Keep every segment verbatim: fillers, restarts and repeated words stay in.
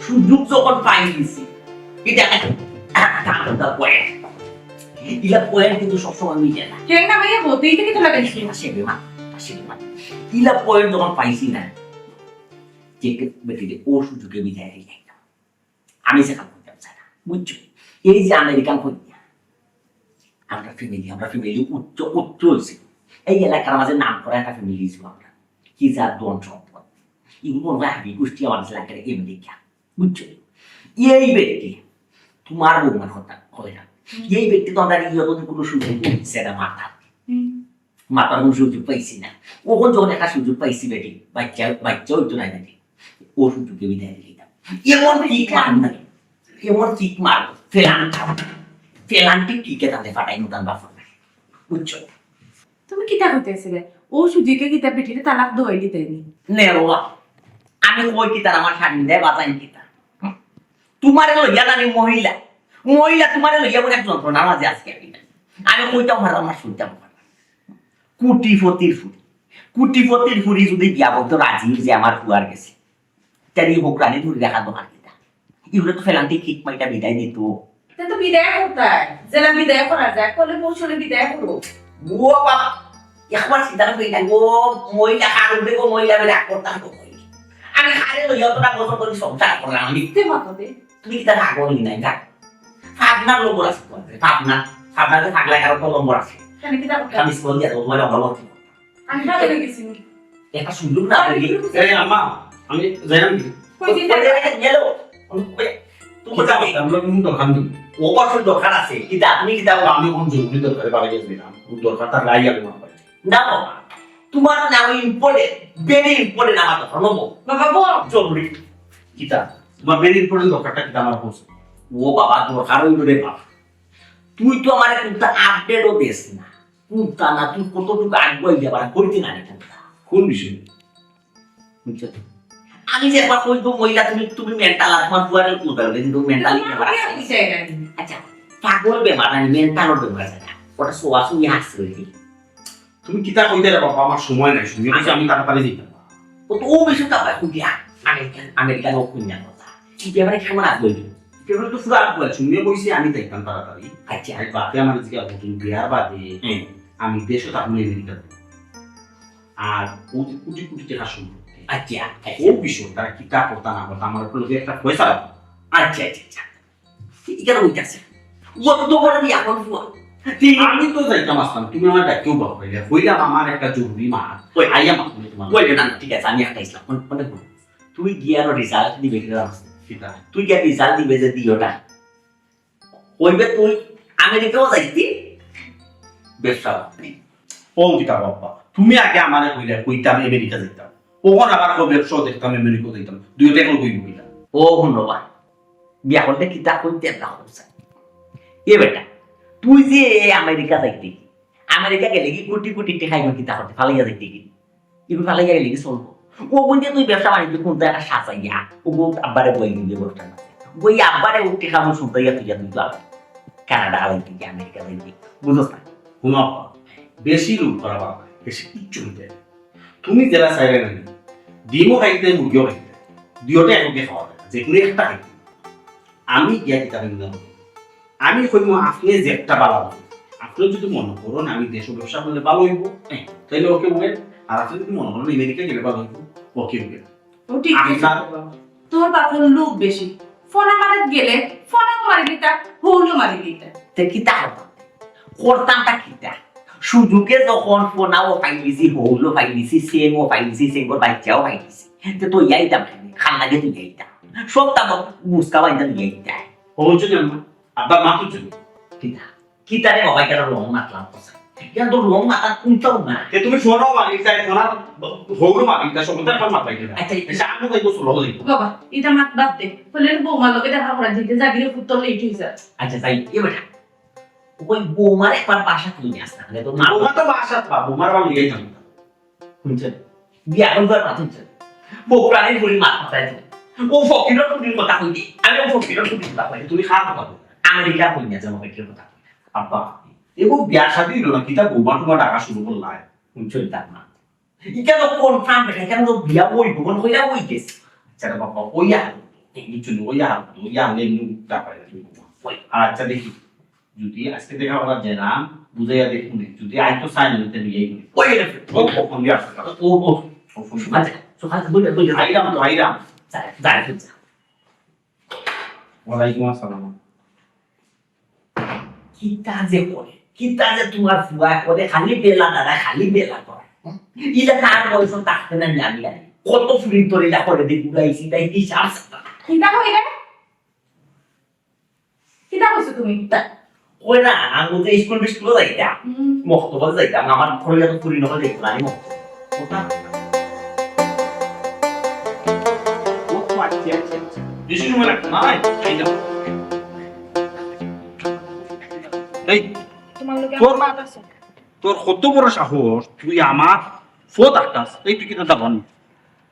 সুযোগ যখন পাই গেছি, এটা একটা, একটা পয়েন্ট। ইলা পয়েন্ট কিন্তু সবসময় মিলে না। কেন না ভাইয়া, বলতেই তো কিছু লাগে। আসে রে মা, আসে রে মা। ইলা পয়েন্ট যখন পাইছি না, যে বেটিরে ও সুযোগে বিদায় দিয়ে যাইতাম। আমি সেখান করতাম স্যার, বুঝছো? এই যে আমেরিকান কইয়া, আমরা ফ্যামিলি, আমরা ফ্যামিলি উচ্চ, উচ্চ হয়েছে। এই এলাকার মাঝে নাম করা একটা ফ্যামিলি ছিল আমরা। কি যার ধন সম্পদ। এগুলো মনে হয় হাবি গোষ্ঠী আমার কাছে লাগে আমেরিকা। বুঝছো? এই ব্যক্তি, তোমার বৌমার কথা হয় না। এই ব্যক্তি তো আমরা ইয়ে তো কোনো সুযোগ দিচ্ছে না মাথা। মাথার কোনো সুযোগ পাইছি না। ওখান যখন একটা সুযোগ পাইছি বেটি, বাচ্চা, বাচ্চা হইতো না বেটি, ও সুযোগে বিদায় দিয়ে দিতাম। এমন কিক মারবো, এমন কিক মারবো, ফেলান খাবো। ফেলানটি কিকে তাতে ফাটাই মতান বাফর না। বুঝছো? তুমি কিতা কইতেছিলে? ও সুযোগে কিতা বেটিরে তালাক দেওয়াই দিতে নি? নে বাবা, আমি কই কিতা আমার স্বামী দেয় বাজাইন কিতা? তোমারে লইয়া জানি মহিলা, মহিলা তোমারে লইয়া বলে এক যন্ত্রণার মাঝে আজকে আমি। আমি কইতাম পারলাম না, শুনতাম পারলাম। কুটিপতির ফুরি, কুটিপতির ফুরি যদি বিয়া বলতো রাজি যে আমার ফুয়ার গেছে, তাহলে এই বকরানি ধরে দেখা দোকান কিতা? এগুলো তো ফেলান্তি ঠিক মাইটা বিদায় দিত। তে তো বিদায় করতায়, যেলা বিদায় করা যায়, করলে পৌঁছলে বিদায় করো। ও বাবা, একবার চিন্তা করে না গো, মহিলা কার উপরে গো, মহিলা আমি রাগ করতাম গো। আমি কারে লইয়া অতটা বছর ধরে সংসার করলাম আমি। মিথ্যে মাতো দে। তুমি কিতা রাগ হলি নাই, রাগ? পাবনার নম্বর আছে তোমার কাছে, পাবনা, পাবনাতে থাকলে কারো তো নম্বর আছে। কেন কিতা করতে? আমি স্কুল দিয়া তোমার নম্বর আছে। আমি কাজে গেছি। এটা সুযোগ না আমি বলি। একটু এই আম্মা, আমি যাইলাম কি? কই দিতে? ওই যে গেল। ওই, তুমি কোথাও যাবে? আমরা কোনো দরকার নেই। অবশ্যই দরকার আছে। কিতা? তুমি কিতা? আমি কোন জরুরি দরকারে বাড়ি গেছি না। ও দরকার তার লাই আমি মনে করি। না বাবা, তোমার না ওই ইম্পর্টেন্ট, ভেরি ইম্পর্টেন্ট আমার দরকার, নেবো। বাবা, বল। জরুরি। কিতা? তোমার ভেরি ইম্পর্টেন্ট দরকারটা কিতা আমার বলছো? ও বাবা, দরকার হইল রে বাবা। তুই তো আমার কোনটা আপডেটও দেস না। কোনটা না, তুই কতটুকু আগুয়াই যাবার করতে না রে কোনটা? কোন বিষয়ে? বুঝছো তো? আমি যে একবার কইবো, মহিলা, তুমি, তুমি মেন্টাল, আর তোমার ফুয়ারে কোন কারণে, কিন্তু মেন্টাল তোমার বেমার কি আছে। আর বিষয় এটা? আচ্ছা, পাগল বেমার, আমি মেন্টালর বেমার আছে না। ওটা সোয়া শুনি হাসছে ওই দিন। তুমি কিতা কইতে রে বাবা, আমার সময় নাই, শুনিয়া কইছি আমি তাড়াতাড়ি যাইতাম। ও তো ও বিষয়টা আবার কইয়া, আমেরিকান, আমেরিকান ও কইনা কথা। কি ব্যাপারে কেমন আগুয়াই? কি ব্যাপারে তো পুরা আগুয়াই, শুনিয়া কইছি আমি যাইতাম তাড়াতাড়ি। আচ্ছা। আর বাপে আমার জিজ্ঞাসা করছেন, বিয়ার বাদে হুম। আমি দেশে থাকবো আমেরিকাতে। আর ও যে কোটি কোটি টাকা সম্পত্তি। আচ্ছা, আচ্ছা। ও বিষয়, তারা কিতা করতা না করতা, আমার উপর যে একটা পয়সা। আচ্ছা, আচ্ছা, আচ্ছা। ঠিক আছে, ঠিক আছে। ও তো বড় বিয়া করবো। ঠিক। আমি তো যাইতাম আসলাম, তুমি আমার ডাকেও বাপ হইলে। হইলাম আমার একটা জরুরি মা। ওই। আইয়া মা, তুমি তোমার ওই, না, না, ঠিক আছে, আমি একটা ইসলাম। কোন, কোন, কোন? তুই গিয়া আরো রেজাল্ট দিবে, এটা জানোস না? কিতা? তুই গিয়া রেজাল্ট দিবে যে দিওটা। কইবে তুই আমেরিকাও যাইতি, ব্যবসা বাদ নেই। ও কিতা বাবা, তুমি আগে আমারে কইলে কইতাম আমেরিকা যাইতাম, ওখান আবার কও ব্যবসাও দেখতাম, আমেরিকাও যাইতাম, দুইটা এখন কইবি কইলা। ও হুনো বা, বিয়া করলে কিতা কইতে না কইছে? এ বেটা, তুই যে আমেরিকা যাইতি, আমেরিকা গেলে কি কোটি কোটি টেকা ইগুন কিতা করতে ফালাইয়া যাইতি কি? ইগুন ফালাইয়া গেলে কি চলবো? ও বন্ধু তুই ব্যবসা বাণিজ্য কোনটা একটা সাজাইয়া, ও বউ আব্বারে বই দিবি ব্যবসার মাঝে। বই আব্বারে ও টেকা মন শুনতে গিয়া তুই যা তুই তো আবার কানাডা হালাইতে গিয়া আমেরিকা যাইতি। বুঝছ না? হুনো আব্বা, বেশি লোভ করা বাবা, বেশি কিচ্ছু হইতে। তুমি যেলা চাইলে না, ডিমও খাইতে, মুরগিও খাইতে, দুইটা একলগে খাওয়া যায়, যে কোনো একটা খাইতে। আমি গিয়া কিতা কইমু জানো? আমি কইমু, আপনে যেটা ভালা বুঝইন। আপনে যদি মনে করইন আমি দেশো ব্যবসা করলে ভালা অইবো, হ্যাঁ, তাইলে ওকে বুঝইন। আর আপনে যদি মনে করইন আমেরিকা গেলে ভালা অইবো, ওকে বুঝইন। ও ঠিক আছে আপনার বাবা। তোর বাপর লোভ বেশি। ফোনা মারাত গেলে, ফোনাও মারি দিতা, হৌলও মারি দিতা। তে কিতা করতাম? করতামটা কিতা? সুযোগে যখন ফোনাও পাইলিছি, হৌলও পাইলিছি, সেমও পাইলিছি, সেমর বাচ্চাও পাইলিছি। তে তো ইয়াইতাম খালি, খান লাগে তো ইয়াইতাম। সব তা মুস্কা বাইন্দা ইয়াইতাম। ও বুঝছো না? আব্বা মা বুঝছো? কিতা? কিতারে বাবা, এটা রং মাতলাম তো স্যার। এটা তো রং মাতার কোনটাও না। তে তুমি ফোনও মারিতায়, ফোনার হৌরও মারিতায়, সবটা ফোন মাতাই দিলা। আচ্ছা, আচ্ছা। আচ্ছা, আমি তাই তো চলো যাই। বাবা, এটা মাত বাদ দে। বলে বৌমার লগে দেখা করা দিতে, জাগিরে ফুট তো লেট হয়ে যায়। আচ্ছা, যাই, এ বেটা। ওই বৌমার একবার বাসা তুই নিয়ে আসতে, মানে তোর মা বৌমা তো বাসা বা, বৌমার বাবা নিয়ে যাবো। শুনছেন? বিয়া এখন তো আর মাথা হচ্ছে। বউ প্রাণীর বুড়ি মাত মাথায় দিল। ও ফকিরের বুড়ির কথা কইনি। আমি ও ফকিরের বুড়ির কথা কইনি। তুমি খারাপ কথা বলো। আমেরিকা কই না, যেমন ফকিরের কথা কই। আব্বা, এ বউ বিয়া শাদী হইল না, কিতা বৌমা টুমা ডাকা শুরু করলা? শুনছেন তার মা? ইটা তো কনফার্ম বেটা, ইটা তো বিয়া বই, ভবন হইয়া বই গেছে। আচ্ছা রে বাবা, ওই আর। বুঝছো নি? ওই আর, ওই আর লেনু ডাকায়। ওই, আচ্ছা, দেখি। যদি আজকে দেখা করা যায় না, বুঝাইয়া দেখুন। যদি আইন তো সাইন হইতে নিয়ে আইন। ওই, এটা, ও, ও, ফোন দিয়ে আসছে। ও, ও, ও, ফোন দিয়ে আসছে। আইরাম তো, আইরাম। যা, যা, যা। ওয়ালাইকুম আসসালাম। কিতা যে করে, কিতা যে তুমার ফুয়া করে, খালি বেলা দাদা, খালি বেলা করে। ইলা তার বয়স থাকতে না জানি না। কত ফুরির তোর ইলা করে দেখি উড়াইছি, তাই হিসাব ছাড়া। কিতা কইরে? কিতা কইছো তুমি? তা, কই না, আমি তো স্কুল বিস্কুলও যাইতাম। হুম। মক্তবও যাইতাম, আমার ঘরে তো ফুরি নকল দেখতে পারি মক্তব। কোথা? ও, আচ্ছা, আচ্ছা, আচ্ছা। বেশি সময় লাগতো না, এই, এই যাও। এই, তোমার লগে তোর আমার মাত আছে। তোর কত বড় সাহস, তুই আমার ফোন আটকাস? এই তুই কিতা দাঁড়ানি?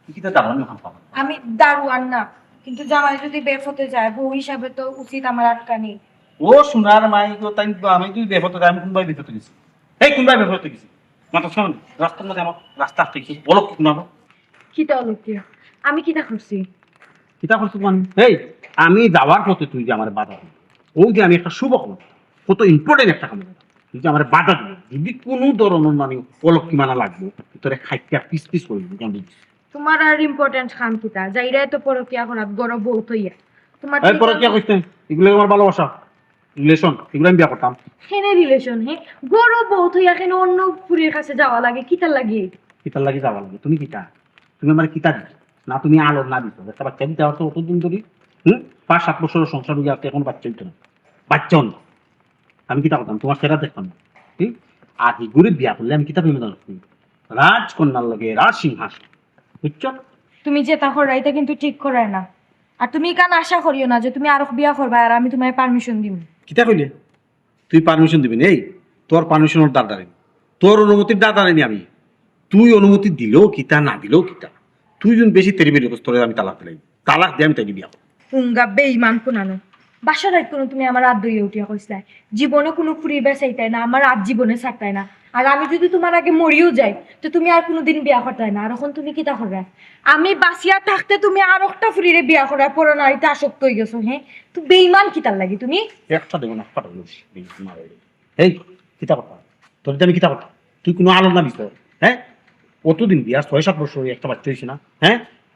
তুই কিতা দাঁড়ানি ওখান পাবো? আমি দারোয়ান না, কিন্তু জামাই যদি বেফতে যায়, বউ হিসাবে তো উচিত আমার আটকানি। ও সোনার মাই গো, তাই তো আমি তুই বেফতে যাই, আমি কোনবায় বেফতে গেছি? এই কোনবায় বেফতে গেছি? মাথা শোন, রাস্তার মধ্যে আমার রাস্তা আটকে গেছে, বলো কি শোনাবো? কিতা হলো কি? আমি কিতা করছি? কিতা করছো মানে? এই, আমি যাওয়ার পথে তুই যে আমার বাধা দিলি, ওই যে আমি একটা শুভ খবর, কত ইম্পর্টেন্ট একটা খবর, তুই যে আমার বাধা দিলি, যদি কোনো ধরনের মানে অলক্ষী মানা লাগবে, তোরে খাইটা পিস পিস করে দিবি, জানবি? তোমার আর ইম্পর্টেন্ট কাম কিতা? যাইরায় তো পরকিয়া করাত, ঘরো বউ থইয়া। তোমার এই তো পরকিয়া কইস না, এগুলো আমার ভালোবাসা, রিলেশন, এগুলো আমি বিয়া করতাম। কেনে রিলেশন, হে? ঘরো বউ থইয়া কেনে অন্য ফুরির কাছে যাওয়া লাগে, কিতার লাগি? কিতার লাগি যাওয়া লাগে? তুমি কিতা? তুমি আমার কিতা দিছো? না তুমি আলো না দিছো। একটা বাচ্চা দিতে পারছো অতদিন ধরে? হুম? পাঁচ সাত বছরের সংসার হয়ে যাচ্ছে, এখন বাচ্চা হইতো না। বাচ্চাও না। আমি কিতা করতাম? তোমার সেটা দেখতাম না। হুম? আর এগুরে বিয়া করলে আমি কিতা পেমে জানো? রাজকন্যার লগে রাজ সিংহাসন। বুঝছো? তুমি যেটা কররায়, এটা কিন্তু ঠিক কররায় না। আর তুমি ইখান আশা করিও না যে তুমি আরক বিয়া করবায় আর আমি তোমারে পারমিশন দিমু। কিতা কইলে? তুই পারমিশন দিবি নি? এই, তোর পারমিশনর দারদারি নি। তোর অনুমতির দারদারি নি আমি। তুই অনুমতি দিলেও কিতা, না দিলেও কিতা। তুই যদি বেশি তেরিবেরি করিস, তোরে আমি তালাক দিলাই। তালাক দিয়া আমি তাইরে বিয়া করবো। হুঙ্গা বেইমান কুনানো। বাসর রাইত কুনু তুমি আমার আত ধরিয়া উঠিয়া কইছলায়, জীবনে কুনু ফুরি বেসাইতায় না, আমার আত জীবনে ছাড়তায় না। আর আমি যদি তোমার আগে মরিও যাই, তো তুমি আর কুনুদিন বিয়া করতায় না। আর অখন তুমি কিতা কররায়? আমি বাঁচিয়া থাকতে তুমি আরকটা ফুরিরে বিয়া করার পরনারীতে আসক্ত অইগেছো, হে? তো বেইমান কিতার লাগি তুমি? একটা দেখো না, ফাটাই দিছি, বেইমান মারাই। এই, কিতা কথা? তোর আমি কিতা কথা? তুই কুনু আলো না দিস, হে? অতদিন বিয়া, ছয় সাত বছর, একটা বাচ্চা হইছে না, হে?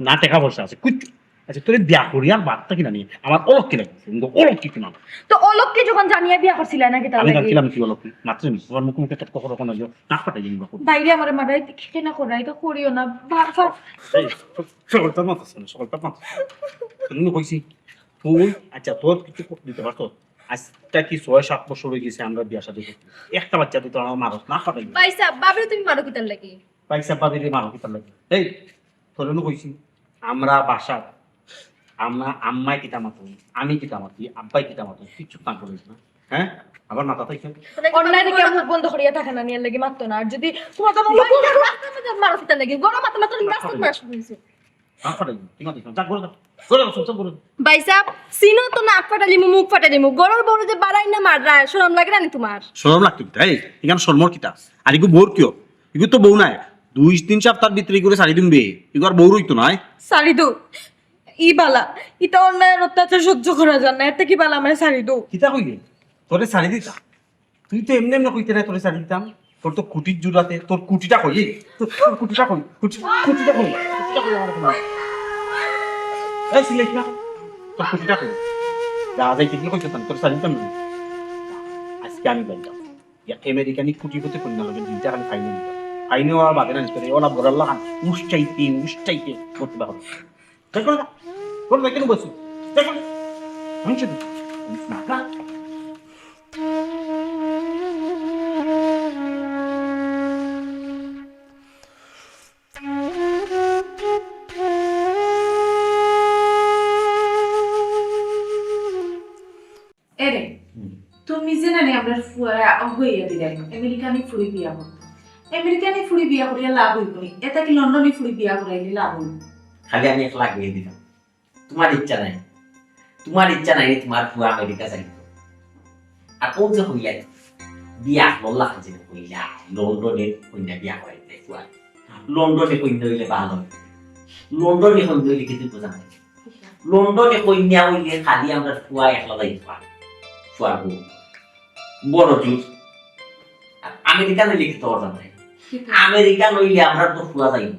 না টেকা পয়সা আছে, কিচ্ছু। আচ্ছা, তোরে বিয়া করিয়ার বাদ থাকি না নি, আমার অলক্ষী লাগছে, কিন্তু অলক্ষী কিনা। তো অলক্ষী যখন জানিয়া বিয়া করছিলায় না কিতার লাগি? আমি জানছিলাম তুই অলক্ষী, মাত্র নি, তোমার মুখে মুখে তর্ক করো কেনে? না ফাটাই দিবি বাপু। বাইরে আমার মাথায় কেনে কররায়, এটা করিও না, বা-, বা-, এই, সকলটা মাথা শুনে, সকলটা মাথা শুনে। তুমি কইছি, তুই, আচ্ছা, তোর কিছু দিতে পারতো? আজকে কি ছয় সাত বছর হয়ে গেছে আমরা বিয়া শাদী করছি, একটা বাচ্চা তুই তো আমার মারস না ফাটাই। ভাই সাহেব, ভাবিরে তুমি মারো কিতার লাগি? ভাই সাহেব, ভাবিরে মারো কিতার লাগি? এই, তোরে নু কইছি, আমরা বাসার, আমরা আম্মায় কিতা মাতো, আমি কিতা মাতি, আব্বায় কিতা মাতো, কিচ্ছু কাম করিস না। হ্যাঁ, আবার মাথা থাকি। অন্যায় দেখে মুখ বন্ধ করিয়া থাকে না, নিয়ে লাগি মারতো না। আর যদি তোমার তো মারো কিতার লাগি? গরম মাথা মাথা রাস্তা মাস হয়েছে। ভাই সাহেব, চিনো তো না, আত ফাটাইলিমু, মুখ ফাটাইলিমু। ঘরর বউরে যে বাড়াই না মাররায়, শরম লাগে না নি তোমার? শরম লাগতো কিতা? এই, ইখান শরমর কিতা? আর ইগু বউর কিয়? ইগু তো বউ নায়। দুই তিন সপ্তাহর ভিতরে ইগুরে ছাড়ি দিমু বে। ইগু আর বউর অইতো নায়। ছাড়ি দেও। ই বালা, ইতা অন্যায় আর অত্যাচার সহ্য করা যায় না। এর থাকি বালা আমারে ছাড়ি দেও। কিতা কইলে? তোরে ছাড়ি দিতা? তুই তো এমনে এমনে কইতে নায় তোরে ছাড়ি দিতাম। তোর তো কুটির জুড়াতে, তোর কুটিটা কই? এই, তোর, তোর কুটিটা কই? কুটি-, কুটিটা কই? কুটিটা কই আমার এখন? এই, সিলেট না? তোর কুটিটা কই? যা, যাইতে কি কইতে চান? তোরে ছাড়ি দিতাম না। আজকে আমি যাইতাম। ইয়া, আমেরিকানি কুটিপতি কন্যা লগে দুইটা খালি ফাইনে দিতাম। ফাইনে ওরা বাদে না, তোরে ওলা বড়াল্লা খান। উস চাইতে, উস চাইতে করতে পারো। দেখো না, দেখো না, কেন বলছি? দেখো না। শুনছো তো? না, না। এরে, হুম। তুমি যে নানি আমরার ফুয়ারে আগুয়াইয়া দিলায়, আমেরিকানি ফুরি বিয়া করতো। আমেরিকানি ফুরি বিয়া করিয়া লাভ হইবো নি? এটা কি লন্ডনি ফুরি বিয়া করাইলে লাভ হইবো? খালি আমি একলা আগুয়াই দিলাম। তোমার ইচ্ছা নাই। তোমার ইচ্ছা নাই রে, তোমার ফুয়া আমেরিকা যাইতো। আর ও যে কইলা, বিয়া করলা যে কইলা, লন্ডনে কইনা বিয়া করাইতে ফুয়া। লন্ডনে কইনা হইলে ভালো। লন্ডনে কইনা হইলে কিন্তু বোঝা নাই। লন্ডনে কইন্যা অইলে খালি আমরা ফুয়া একলা যাইবা। ফুয়ার বউ। বড় জোর। আর আমেরিকান অইলে কিতা করতাম না? আমেরিকান অইলে আমরা তো ফুয়া যাইব।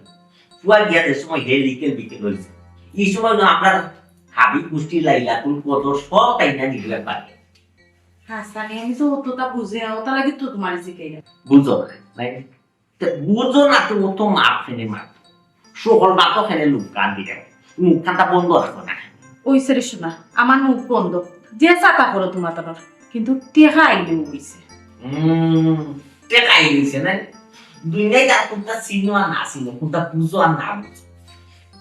ফুয়া গিয়া যে সময় হে বিকেল বিকেল অইছে। এই সময় না আমরা হাবি গুষ্টি লাইলা কুল কত সব তাই না নিবে পারে। হাসানি, আমি তো অতটা বুঝি না, অতা লাগি তো তুমারে জিকাইলাম। বুঝো না, নাই? তে বুঝো না তো, অত মাত খেনে মাত। সকল মাত খেনে লুকান দিলে। মুখখানটা বন্ধ রাখো না। অইছে রে সোনা, আমার মুখ বন্ধ। যে ছাতা করো তুমার তানোর। কিন্তু টেকা আইলে অইছে। হুম, টেকা আইলে অইছে না? দুনিয়ায় যা কোনটা চিনো আর না চিনো, কোনটা বুঝো আর না বুঝো।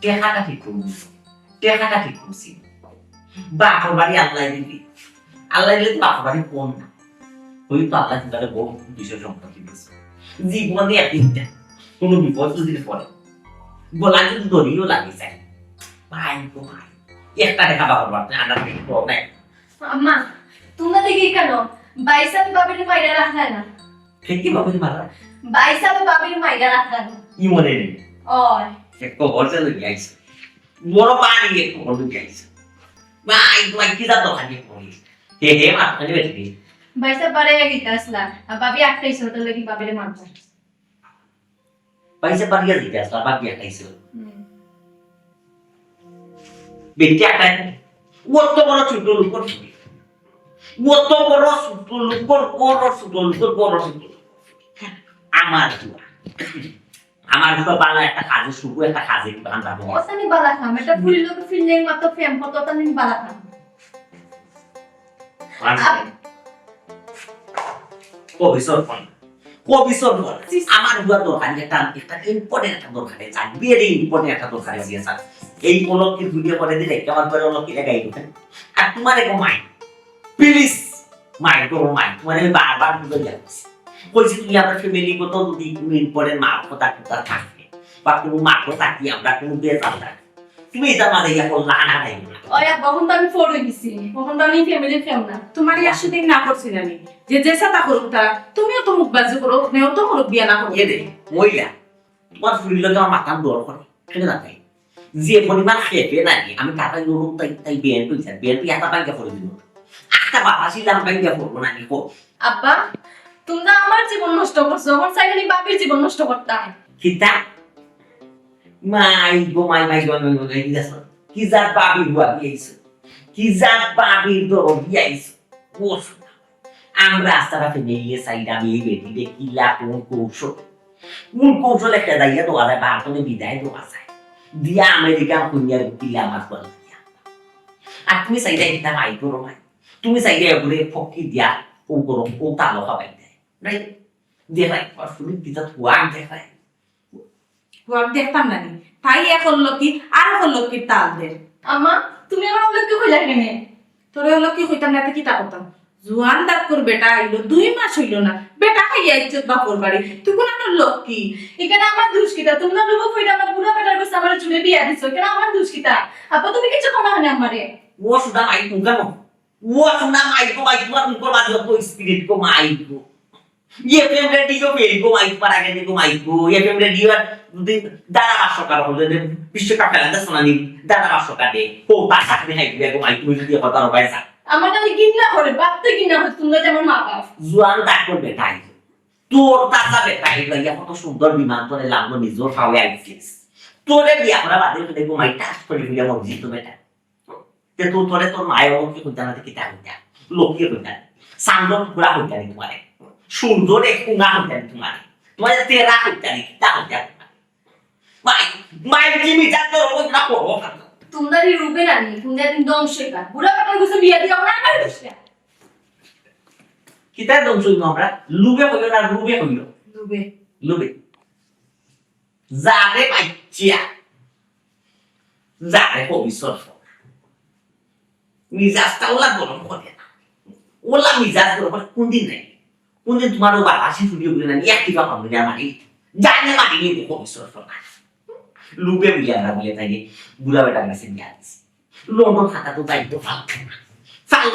টেকাটা ঠিক করে বুঝো। টেকাটা ঠিক করছি। বাপর বাড়ি আল্লাহ দিবি। আল্লাহ দিলে তো বাপর বাড়ি কম না। ওই তো আল্লাহ দিলে বউ বিষয় সম্পত্তি দিছে। জীবনে একদিনটা কোনো বিপদ যদি পড়ে, গলা যদি দড়িও লাগে যায়, ভাই গো ভাই, একটা টেকা বাপর বাড়িতে আনার কোনো নাই। আম্মা, তুমরা দেখি কেন? ভাইসাবে ভাবিরে মাইরা রাখলা না। কে কি ভাবিরে মারা? ভাইসাবে ভাবিরে মাইরা রাখলা না। ই মনে নেই। ওই। এক কবর যে লই আইছে। বড় পানি এক কবর লই আইছে। ভাই, তোমার কি জাত দরকার নেই কবর? হে হে, মাত খালি বেটি। ভাইসাব বারে গিতা আসলা। আর ভাবি আটকাইছে, ওটার লাগি ভাবিরে মারছে। ভাইসাব বারে গিতা আসলা, ভাবি আটকাইছে। হুম। বেটি আটকায়। অত বড় ছোট লোকর ফুড়ি। অত বড় ছোট লোকর, বড় ছোট লোকর, বড় ছোট লোকর ফুড়ি। আমার ফুয়া। আমার ফুয়া বালা একটা কাজে শুভ, একটা কাজে বান্ধা বউ। ওসানি বালা কাম, এটা ফুড়ির লগে ফিল্ডিং মাত্র প্রেম কত, ওসানি বালা কাম। আর আপ- কবি সরপঞ্চ, কবি সরপঞ্চ, জি, স্যার। আমার ফুয়ার দরকারি একটা, একটা important একটা দরকারে যাই, very important একটা দরকারে গিয়া স্যার। এই উপলক্ষে ভিডিও করে দিলে, আমার ঘরে অলক্ষী লাগাই দিবেন। আর তোমার এগো মাই, please, মাই গো মাই, তোমার আমি বারবার বুঝে যাচ্ছি। কইছি তুমি আমার ফ্যামিলি গত যদি তুমি important মার কথা কথা থাকে, বা কোনো মার কথা কি আমরা কোনো বেজাল থাকে। তুমি এটা মাঝে ইয়া করলা না নাই না। ওই আব্বা, এখন তো আমি ফোর হয়ে গেছি, এখন তো আমি ফ্যামিলি ফ্রেম না। তোমার এই আসলে না করছি না আমি, যে যে সাথে করুক তা, তুমিও তো মুখ বাজি করো, মেয়েও তো মুরব্বী না করো। এ রে, মহিলা, তোমার ফুড়ির লগে আমার মাথা দর করে, কেন না তাই? যে পরিমাণ খেপে নাকি, আমি তাড়াতাড়ি ওরকম তাই, তাই বের হয়ে যায়, বের হয়ে একটা ব্যাংকে পড়ে দিব। একটা বাতাসি দাম ব্যাংকে পড়বো নাকি, কো? আব্বা, তোমরা আমার জীবন নষ্ট করছো, এখন চাইলে আমি বাপের জীবন নষ্ট করতাম। কিতা? মাই গো মাই, মাই গো মাই, মাই গো, কি জাত বাবির হুয়া দিয়াইছো? কি জাত বাবির দর দিয়াইছো? ও সোনা, আমরা আস্তারা ফেলে ইয়ে সাইড আমি এই বেটি দেখি লা কোন কৌশল, কোন কৌশলে খেদাইয়া দেওয়া যায়, বারতনে বিদায় দেওয়া যায়, দিয়া আমেরিকান কইন্যার কিলা আমার বলা দিয়া। আর তুমি চাইলে একটা মাই করো মাই, তুমি চাইলে এগুলো ফকি দিয়া ও করো, ও তালো খাবাই দেয়, রাইট? দেখাই, আর ফুলি দিতা থুয়া দেখাই। ও আমি দেখতাম না নি। তাই এক অলক্ষী, আর এক অলক্ষীর তাল দের। আম্মা, তুমি আমার অলক্ষী কইলা কেনে? তোরে অলক্ষী কইতাম না, তে কিতা করতাম? জুয়ান ডাক্কর বেটা আইলো, দুই মাস হইল না। বেটা খাইয়া ইজ্জত বাপর বাড়ি। তুই কোন আমার লক্ষ্মী? এখানে আমার দোষ কিতা? তোমরা লোক কইরা আমার বুড়া বেটার কাছে আমার চুলে বিয়া দিছো। এখানে আমার দোষ কিতা? আপা, তুমি কিছু কমা হয় না আমারে। ও সুদা মাই, তুমি কেন? ও সুদা মাই গো, মাই তোমার মুখর মাঝে অত স্পিরিট গো, মাই গো। এফএম রেডিও ফেল গো মাই, তোমার আগে গো মাই গো। এফএম রেডিও যদি ধারাভাষ্যকার হলে যে বিশ্বকাপ খেলা দেখছো না নি? ধারাভাষ্যকার দে। ও তার চাকরি নাই গো মাই, তুমি যদি কথা রবাই যা। আমার খালি ঘৃণা করে, ভাবতে ঘৃণা করে, তোমরা যেমন মা বাপ। জুয়ান ডাক্তার বেটাই। তোর তাতা বেটাই লইয়া কত সুন্দর বিমান করে লাভলো নিজের ফাওয়ে আইছিস। তোরে বিয়া করা বাদে তো দেখো মাই টাস করে ফিরে মরজি তো বেটা। তে তো তোরে তোর মায়ে ও কি কইতা না কিতা কইতা? লক্ষ্মী কইতা। সান্দন পুরা কইতা নি তোমারে। সুন্দর এক কুঙা কইতা নি তোমারে। তোমারে তেরা কইতা নি কিতা কইতা? মাই, মাই কি মিজাজ তোর ওই না করবো। তোমরা এই রূপে না নি, তোমরা দিন ধ্বংস হইবা। বুড়া বেটার কাছে বিয়া দিও না, আমার দোষটা। কিতা ধ্বংস হইবো আমরা? লুবে কইও না, রূপে কইও। লুবে। লুবে। যারে বাচ্চা, যারে কবি সরফ। মিজাজটা ওলা গরম করে না। ওলা মিজাজ গরম করে কোন দিন নাই? কোন দিন তোমার ও বাতাসি ফুটিয়ে উঠে না? এক টিপা পাবো না মারি। জানে মারি নিয়ে কবি সরফ না। লুবে বুঝে আমরা বুঝে থাকি, বুড়া বেটার কাছে নিয়ে আসি। লন্ডন থাকা তো দায়িত্ব ফাল না। ফাল।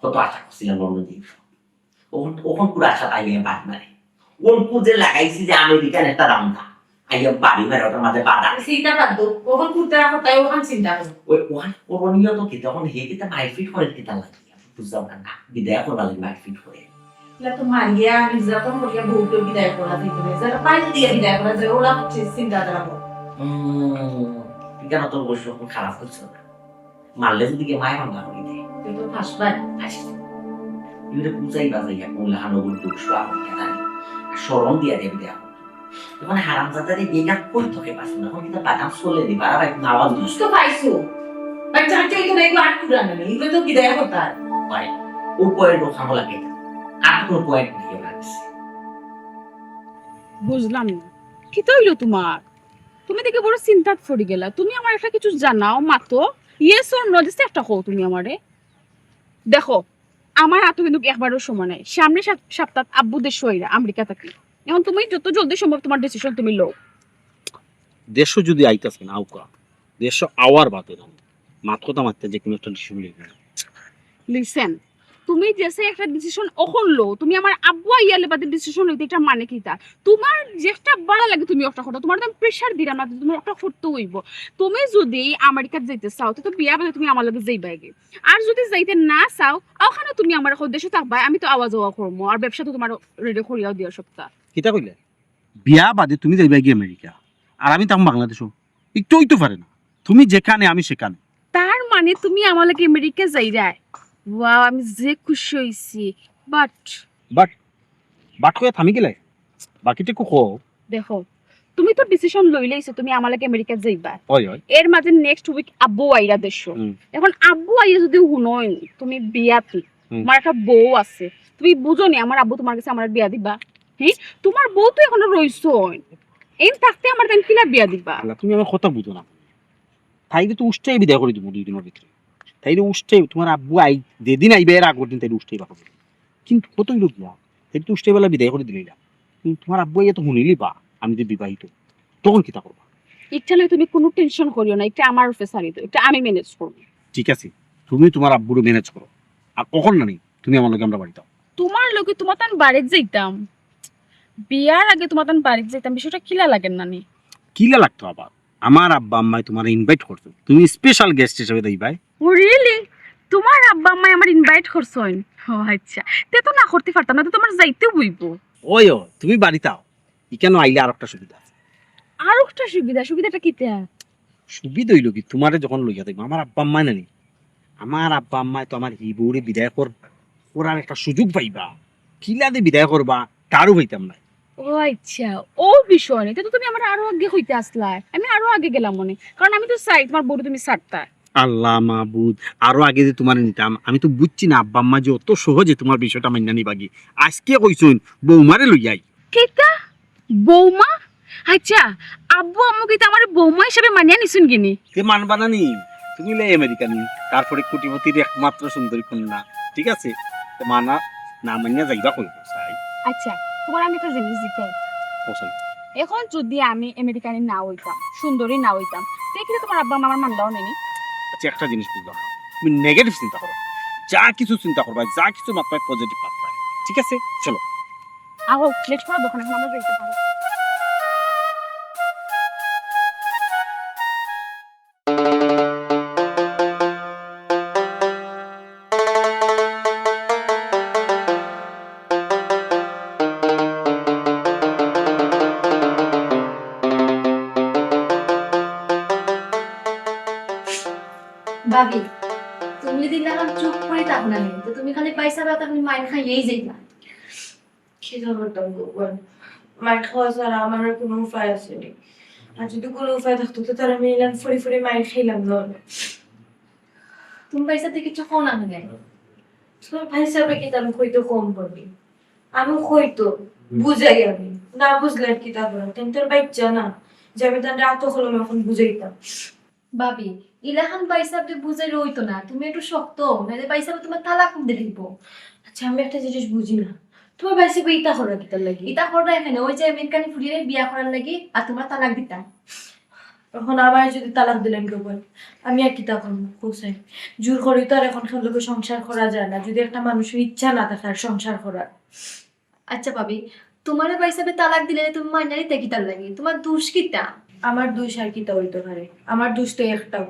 কত আশা করছিলাম লন্ডন দিয়ে। ওখান, ওখান পুরো আশা পাইলে বাদ মারে। কোন কুজে লাগাইছি যে আমেরিকান একটা রামদা। আইয়া বাড়ি বেড়া ওটার মাঝে বাধা। চিন্তা বাদ দেও, ওখান কুর্তা রাখো, তাই ওখান চিন্তা করো। ওই ওখান করণীয় তো কি, তখন হে কিতা মারপিট করে কিতা লাগে? বুঝলাম না, না, বিদায় করবার লাগি মারপিট করে। এগুলা তো মারিয়া নির্যাতন করিয়া বউকে বিদায় করা যাইতো না, যারা বাইরে দিয়ে বিদায় করা যায়, ওরা হচ্ছে চিন্তাধারা বড়। উম, ঠিকানা তো অবশ্য খুব খারাপ করছো না, মারলে যদি কে মায় ভাঙা হয়ে দেয়। তুই তো ফাঁসবাই। আসি, এবারে বুঝাই বাজাই এখন লাহানো গুলো দুঃখ আমেরিকা জানি, আর শরম দিয়া দেবে দেয়া। এখন হারামজাদারে বেগা কই তোকে পাস না, এখন কিন্তু বাদাম চলে দি, বাড়া ভাই নাওয়াজ দুষ। দুষ তো পাইছো। বাচ্চা কাচ্চা এই তো এগুলো আট কুড়া নেই, এগুলো তো বিদায় হতার। ভাই, ও পয়েন্ট ওখানে লাগে, আর কোনো পয়েন্ট নেই ওর কাছে। বুঝলাম না, কিতা অইলো তুমার? তুমি দেখি বড় চিন্তাত পড়ি গেলা। তুমি আমার একটা কিছু জানাও, মাতো, yes or no, just একটা কও তুমি আমারে। দেখো, আমার আতো কিন্তু একবারও সময় নাই। সামনে সাপ-, সপ্তাহ আব্বু দেশো আইরা আমেরিকা থাকি। এখন তুমি যত জলদি সম্ভব তুমার ডিসিশন তুমি লও। দেশো যদি আইতাছে না আউকা, দেশো আওয়ার বাদে না, মাত কথা মাততে যে কোনো একটা ডিসিশন লইবে। লিসেন, তুমি যেসে একটা ডিসিশন অখন লও, তুমি আমার আব্বু আইয়ালে বাদে ডিসিশন লইতে, এটা মানে কিতা? তুমার যেটা ভালা লাগে তুমি ওটা করো, তুমার তো আমি প্রেশার দিলাম না, তুমি ওটা করতে অইবো। তুমি যদি আমেরিকাত যাইতে চাও, তো, তো বিয়া বাদে তুমি আমার লগে যাইবায় গি। আর যদি যাইতে না চাও, ওখানে তুমি আমার এখন দেশো থাকবায়, আমি তো আওয়া যাওয়া করমু, আর ব্যবসা তো তুমার রেডি করিয়াও দিও সবটা। কিতা কইলে? বিয়া বাদে তুমি যাইবায় গি আমেরিকা, আর আমি থাকমু বাংলাদেশো। একটু অইতো পারে না, তুমি যেখানে আমি সেখানে। তার মানে তুমি আমার লগে আমেরিকা যাইরায়? ওয়াও, আমি যে খুশি অইছি। বাট বাট, বাট কইয়া থামি গেলে, বাকিটা কো কও। দেখো, তুমি তো ডিসিশন লইলাইছো তুমি আমার লগে আমেরিকা যাইবা। ওই ওই। এর মাঝে নেক্সট উইক আব্বু আইরা দেশো। হুম। এখন আব্বু আইয়া যদি হুনইন তুমি বিয়াতি, হুম। তুমার একটা বউ আছে, তুমি বুঝো নি আমার আব্বু তুমার গেছে আমার বিয়া দিবা? হি, তুমার বউ তো এখনো রইছইন, এন থাকতে আমার তাইন কিলা বিয়া দিবা? আল্লাহ, তুমি আমার কথা বুঝো না। তাইরে তো উষ্টাই বিদায় করি দিমু দুই দিনর ভিতরে। তাইরে উষ্টাই, তুমার আব্বু আই, যেদিন আইবা এর আগর দিন তাইরে উষ্টাই বার করি দিমু। কিন্তু কত অইলো গিয়া, তাইরে তো উষ্টাই বেলা বিদায় করি দিলাইলা। কিন্তু তুমার আব্বু আইয়া তো হুনিলিবা আমি যে বিবাহিত, তখন কিতা করবা? ইটা লইয়া তুমি কুনু টেনশন করিও না, ইটা আমার উপরে ছাড়ি দেও, ইটা আমি ম্যানেজ করমু। ঠিক আছে, তুমি তুমার আব্বুরে ম্যানেজ করো, আর অখন না নি তুমি আমার লগে আমরার বাড়িত আও। তুমার লগে তুমার তান বাড়িত যাইতাম, বিয়ার আগে তুমার তান বাড়িত যাইতাম, বিষয়টা কিলা লাগের না নি? কিলা লাগতো আবার? আমার আব্বা আম্মায় তুমারে ইনভাইট করছে, তুমি স্পেশাল গেস্ট হিসাবে যাইবায়। ও রিয়েলি? তুমার আব্বা আম্মায় আমারে ইনভাইট করছইন? ও আচ্ছা, তে তো না করতে পারতাম না, তে তো আমার যাইতে অইবো। ওই ও, তুমি বাড়িত আও, ইখানো আইলে আর একটা সুবিধা আছে। আর একটা সুবিধা? সুবিধাটা কিতা? সুবিধা অইলো কি, তুমারে যখন লইয়া যাইমু, আমার আব্বা আম্মায় না নি, আমার আব্বা আম্মায় তো আমার হি বউরে বিদায় কর-, করার একটা সুযোগ পাইবা। কিলা যে বিদায় করবা, তারও পাইতাম না। ও আচ্ছা, ও বিষয় নি। তে তো তুমি আমারে আরো আগে কইতা আছলায়, আমি আরো আগে গেলাম অনে, কারণ আমি তো চাই তুমার বউরে তুমি ছাড়তায়। আল্লাহ মাবুদ, আরো আগে যে তুমারে নিতাম, আমি তো বুঝছি না আব্বা আম্মা যে অত সহজে তুমার বিষয়টা মাইন্না নিবাগি। আজকে কইছইন বৌমারে লইয়া আই। কিতা? বৌমা? আচ্ছা, আব্বু আম্মু কিতা আমারে বৌমা হিসাবে মানিয়া নিছইন গি নি? তে মানবা না নি? তুমি লে আমেরিকা নি, তারপরে কোটিপতির একমাত্র সুন্দরী কন্যা, ঠিক আছে? তে মানা না মানিয়া যাইবা কই? চাই। আচ্ছা, তুমারে আমি একটা জিনিস জিকাই। ও চাই। এখন যদি আমি আমেরিকানি না অইতাম, সুন্দরী না অইতাম, তে কিতা তুমার আব্বা আম্মা আমারে মানলা অনে নি? আচ্ছা, একটা জিনিস বুঝলাম না, তুমি নেগেটিভ চিন্তা করো, যা কিছু চিন্তা করবা, যা কিছু মাতবায় পজিটিভ মাতবায়, ঠিক আছে? চলো। আহো, লেট করার দরকার নাই, এখন আমরা যাইতে পারি। ভাবি, তুমি যদি এখন চুপ করি থাকো না নি, তো তুমি খালি পয়সা পাতা তুমি মাইর খাইয়েই যাইবা। কি করতাম গো বোন, মাইর খাওয়া ছাড়া আমার আর কোনো উপায় আছে নি। আর যদি কোনো উপায় থাকতো তো তার আমি এলাম ফুরি ফুরি মাইর খাইলাম না। তুমি পয়সা দিয়ে কিছু কও না কেন? তোর ভাই সাহেব কি তার কইতো কম পড়বি? আমি কইতো বুঝাই আমি, না বুঝলে আর কি তা বলো? তেন তোর বাচ্চা না যে আমি তার রাত হলো এখন বুঝাইতাম। ভাবি, ইলাখান ভাই সাহেব বুঝাইলে হইতো না, তুমি একটু শক্ত, নাহলে ভাই সাহেব তোমার তালাক দিয়ে দিব। আচ্ছা, আমি একটা জিনিস বুঝি না, তোমার ভাই সাহেব ইতা করার কিতার লাগি? ইতা করো না এখানে, ওই যে আমেরিকানি ফুরিয়ে বিয়া করার লাগি, আর তোমার তালাক দিতাম। এখন আমার যদি তালাক দিলেন কেউ বল, আমি আর কিতা করবো? হোসেন, জোর করি তো আর এখন লোকে সংসার করা যায় না, যদি একটা মানুষের ইচ্ছা না থাকে আর সংসার করার। আচ্ছা ভাবি, তোমারে ভাইসাবে তালাক দিলে তুমি মাইনা নিতে কিতার লাগি? তোমার দোষ কিতা? আমার দোষ আর কিতা অইতো পারে? আমার দোষ তো একটাউ,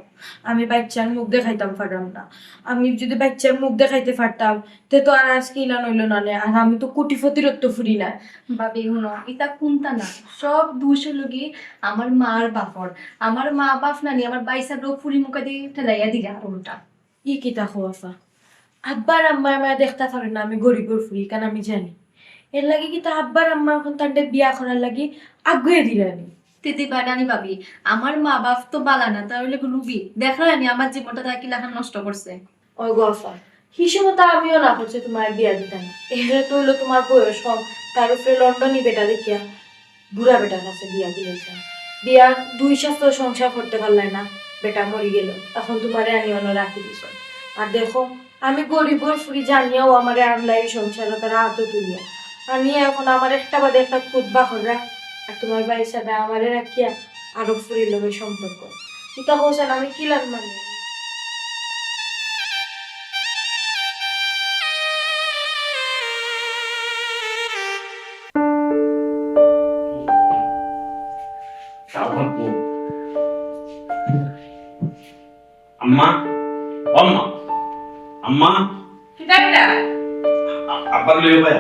আমি বাইচ্চার মুখ দেখাইতাম পারলাম না। আমি যদি বাইচ্চার মুখ দেখাইতে পারতাম, তে তো আর আজকে ইলান অইলো না নে। আর আমি তো কোটিপতির তো ফুরি না। ভাবি, হুনো, ইতা কুন্তা না, সব দোষ অইলো গি আমার মার বাপর। আমার মা বাপ নানি আমার ভাইসাবরে ফুরি মুখা দি ঠেলাইয়া দিলা আর উল্টা। ই কিতা কও আফা? আব্বার আম্মায় আমারে দেখতা পারে না আমি গরিবর ফুরি, কারণ আমি জানি। এর লাগি কিতা আব্বার আম্মা অখন তানরে বিয়া করার লাগি আগুয়ে দিলানি? তে দিবা নানি ভাবি, আমার মা বাপ তো বালা না, তারা অইলো গি লুভি। দেখরায় নি আমার জীবনটা তারা কিলাখান নষ্ট করছে। ওই গো আফা, হি সময় তো আমিও না করছি তোমার বিয়া দিতাম না। এরে তো অইলো তোমার বয়স কম, তার উপরে লন্ডনি বেটা দেখিয়া বুড়া বেটার কাছে বিয়া দিলাইছে। বিয়া দুই সপ্তাহ সংসার করতে পারলায় না, বেটা মরি গেল। এখন তোমারে আনি অনো রাখি দিছো। আর দেখো, আমি গরিবর ফুরি জানিয়াও আমারে আনলাই সংসারো তারা আতো তুলিয়া। আনিয়া এখন আমার একটা বাদে একটা খুতবা কররা। আর তোমার ভাইসাবে আমারে রাখিয়া আরো ফুরির লগে সম্পর্ক। ইতা কওছাইন আমি কিলান মানে? আম্মা, ও আম্মা, আম্মা। কিতা কিতা? আ-, আব্বার লইও ভাই।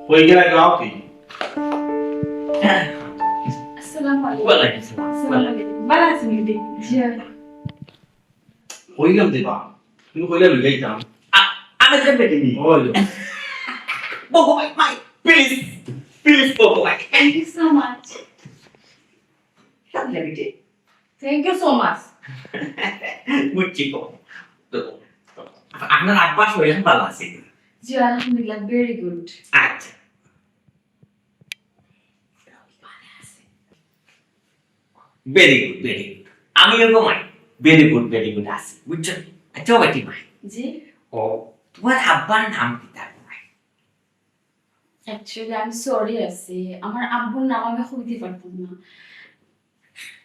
কই গেলা গাও কি? আসসালামু আলাইকুম। ওয়ালাইকুম আসসালাম। আসসালামু আলাইকুম। ভালা আছেন নি? জি। কইলাম দিবা, তুমি কইলা লই যাইতাম। আ-, আমি তো বেটি নি। ওই। বকো ভাই, ভাই, please, please বকো ভাই। Thank you so much. সামনে বেটি। Thank you so much. বুঝছি তো। তো, আপনার আব্বা শরীর ভালা আছে? জি, আলহামদুলিল্লাহ, very good. আচ্ছা। Very good, very good. আমিও ঘুমাই। Very good, very good আছি। বুঝছো? আচ্ছা, বেটি ভাই। জি। ও, তোমার আব্বার নাম কিতা ঘুমাই? Actually, আমি sorry আছি। আমার আব্বুর নাম আমি কইতে পারতাম না।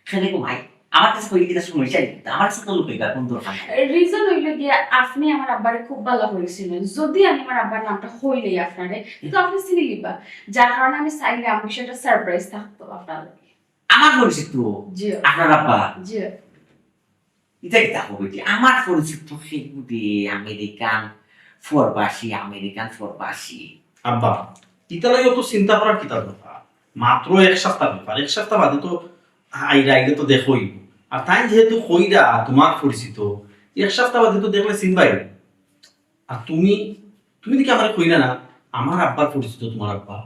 কেনে ঘুমাই? আমার কাছে কইলে কিতা সমস্যা নাই? আমার কাছে তো লুকাইবার কোন দরকার নাই। Reason অইলো গিয়া, আপনি আমার আব্বারে খুব ভালা করি চিনইন। যদি আমি আমার আব্বার নামটা কইলাই আপনারে, তো আপনি চিনি লিবা। যার কারণে আমি চাইলাম বিষয়টা surprise থাকতো আপনার লাগি। আমার পরিচিত? জি। আপনার আব্বা? জি। ইতা কিতা কও বেটি? আমার পরিচিত সে বুঝে আমেরিকান প্রবাসী, আমেরিকান প্রবাসী। আব্বা, ইতা লইয়া অত চিন্তা করার কিতা দরকার? মাত্র এক সপ্তাহ ব্যাপার, এক সপ্তাহ বাদে তো আইরা, আইলে তো দেখা অইবো। আর তাইন যেহেতু কইরা তোমার পরিচিত, এক সপ্তাহ বাদে তো দেখলে চিনবায়। আর তুমি, তুমি দেখি আমারে কইলা না, আমার আব্বার পরিচিত তোমার আব্বা।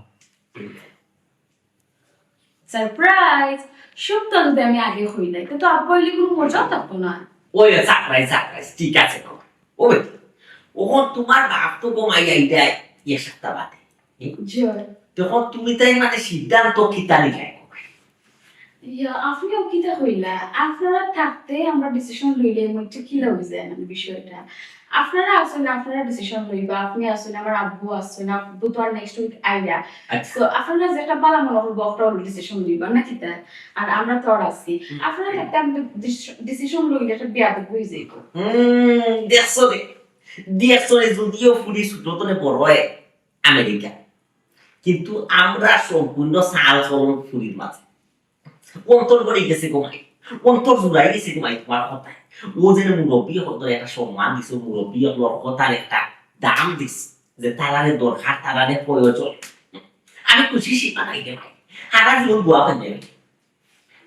Surprise! সবটা যদি আমি আগে কইলাই, তে তো আব্বা অইলে কোনো মজাও থাকতো না। ওই surprise, surprise, ঠিক আছে তো। ও বেটি, অখন তোমার বাপ তো ঘুমাই আইরা এক সপ্তাহ বাদে। জি। তখন তুমি তাই মানে সিদ্ধান্ত কিতা নিলায়? ইয়া, আপনিও কিতা কইলা? আপনারা থাকতে আমরা decision লইলে মধ্যে কিলা অই যায় মানে বিষয়টা। আপনারা আছইন, আপনারা decision লইবা, আপনি আছইন, আমার আব্বু আছইন, আব্বু তো আর next week আইরা। আচ্ছা। So, আপনারা যেটা ভালা মনে করবা, ওটা decision লইবা, না কিতা? আর আমরা তো আর আছি। হুম। আপনারা থাকতে আমি তো ডিস-, decision লইলে একটা বেয়াদবি অই যাইবো। হুম, দেখছো রে, দেখছো রে, যদিও ফুরি ছোট তনে বড় অয় আমেরিকা, কিন্তু আমরা সম্পূর্ণ চাল চলন ফুরির মাঝে। অন্তর ভরি গেছে ঘুমাই, অন্তর জুড়াই গেছে ঘুমাই তোমার কথায়। ও যে মুরব্বী অকলরে একটা সম্মান দিছো, মুরব্বী অকলর কথার একটা দাম দিছো, যে তারারে দরকার, তারারে প্রয়োজন। আমি খুশি সীমা নাই রে ভাই, সারা জীবন দোয়া করবে।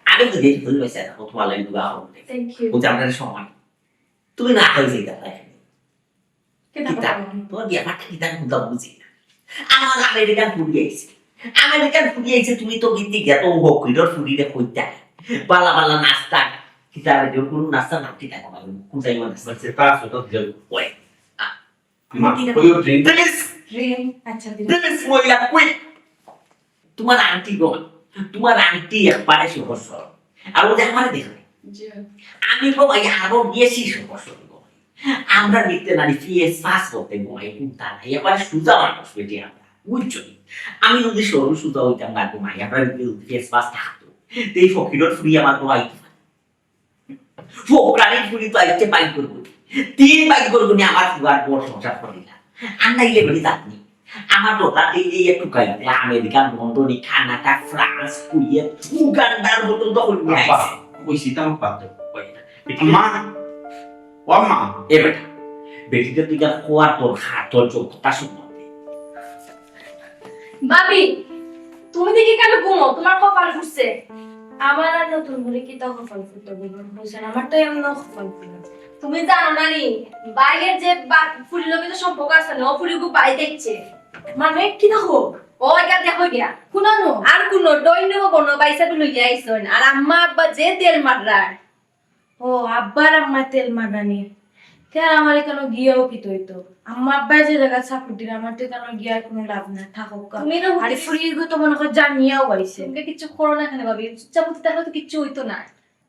আমি তো দেখি তুমি বেঁচে থাকো, তোমার লাগি দোয়া করবে। Thank you. ও যে আপনার সম্মান, তুমি না হয়ে যাইতে পারে। কিতা কিতা? কথা? তোমার ব্যাপারটা কিতা আমি বুঝলাম বুঝি না। আমার আমেরিকান ফুরি আইছে। আমেরিকান ফুরি আইছে, তুমি তো গিন্তি গিয়া তো বকরিডর ফুরিরে কইতা। বালা বালা নাস্তা, কিতা রে, কোনো নাস্তা নাম কিতা কবা, কোন টাইমে নাস্তা? আচ্ছা, তা আছে, তা যাও। ওই, আ, মা, কিতা? ওই drink। Please। Drink, আচ্ছা, দিন। Please, মহিলা, quick। তোমার আন্টি গো, তোমার আন্টি একবারে সহজ সরল। আর ও যে আমারে দেখো, জি। আমি গো ভাই আরো বেশি সহজ সরল গো। আমরা দেখতে নারী ফেস ফাস করতে গো ভাই, কোনটা নাই, একবারে সুজা মানুষ বেটি আমরা, বুঝছো নি? আমি যদি সরল সুজা হইতাম না গো ভাই, আমরা যদি ফেস ফাস থাকতো, তো এই ফকিরর ফুরি আমার গো ভাই ফোকরানি ফুরি তো আইতে বাইর করবো। তিন বাইর করবো নি আমার ফুয়ার বড় সংসার করিলা। আর নাইলে বলি আপনি। আমার কথা এই, এই একটু কাইতে America, London, Canada, France, Kuwait, উগান্ডার হোটেল দখল নিয়ে আব্বা, আইছে। কইছি তো আমার বাদ দাও। কই এটা? আম্মা, ও আম্মা। এ বেটা, বেটিতে তুই যা খোয়ার তোর হাত, তোর চোখ, তা শুনবো। ভাবি, তুমি দেখি কেন ঘুমো? তোমার কপাল ফুটছে। আমার আর নতুন করে কিতা কপাল ফুটতে বলবো, বুঝছেন? আমার তো এমন কপাল ফুটে। তুমি জানো না নি, বাইরে যে বা-, ফুরির লগে তো সম্পর্ক আছে না, ও ফুরি খুব বাড়ি দেখছে। মানে, কিতা দেখো? ও এটা দেখো গিয়া। কুনানো? আর কুনো ডইন নেবো বনো, বাইসা লইয়া আইসন। আর আম্মা আব্বা যে তেল মাররা। ও, আব্বার আম্মা তেল মারানি। তে আর আমার এখানো গিয়াও কিতা অইতো? আম্মা আব্বায় যে জাগাত support দিরা, আমার তো এখানো গিয়া আর কুনো লাভ নাই, থাকউক্কা। তুমি না আরে, ফুরিগু তো মনে কর জানিয়াও আইছে। তুমি কিচ্ছু করো না কেনে ভাবি, চুপচাপ থাকলে তো কিচ্ছু অইতো না।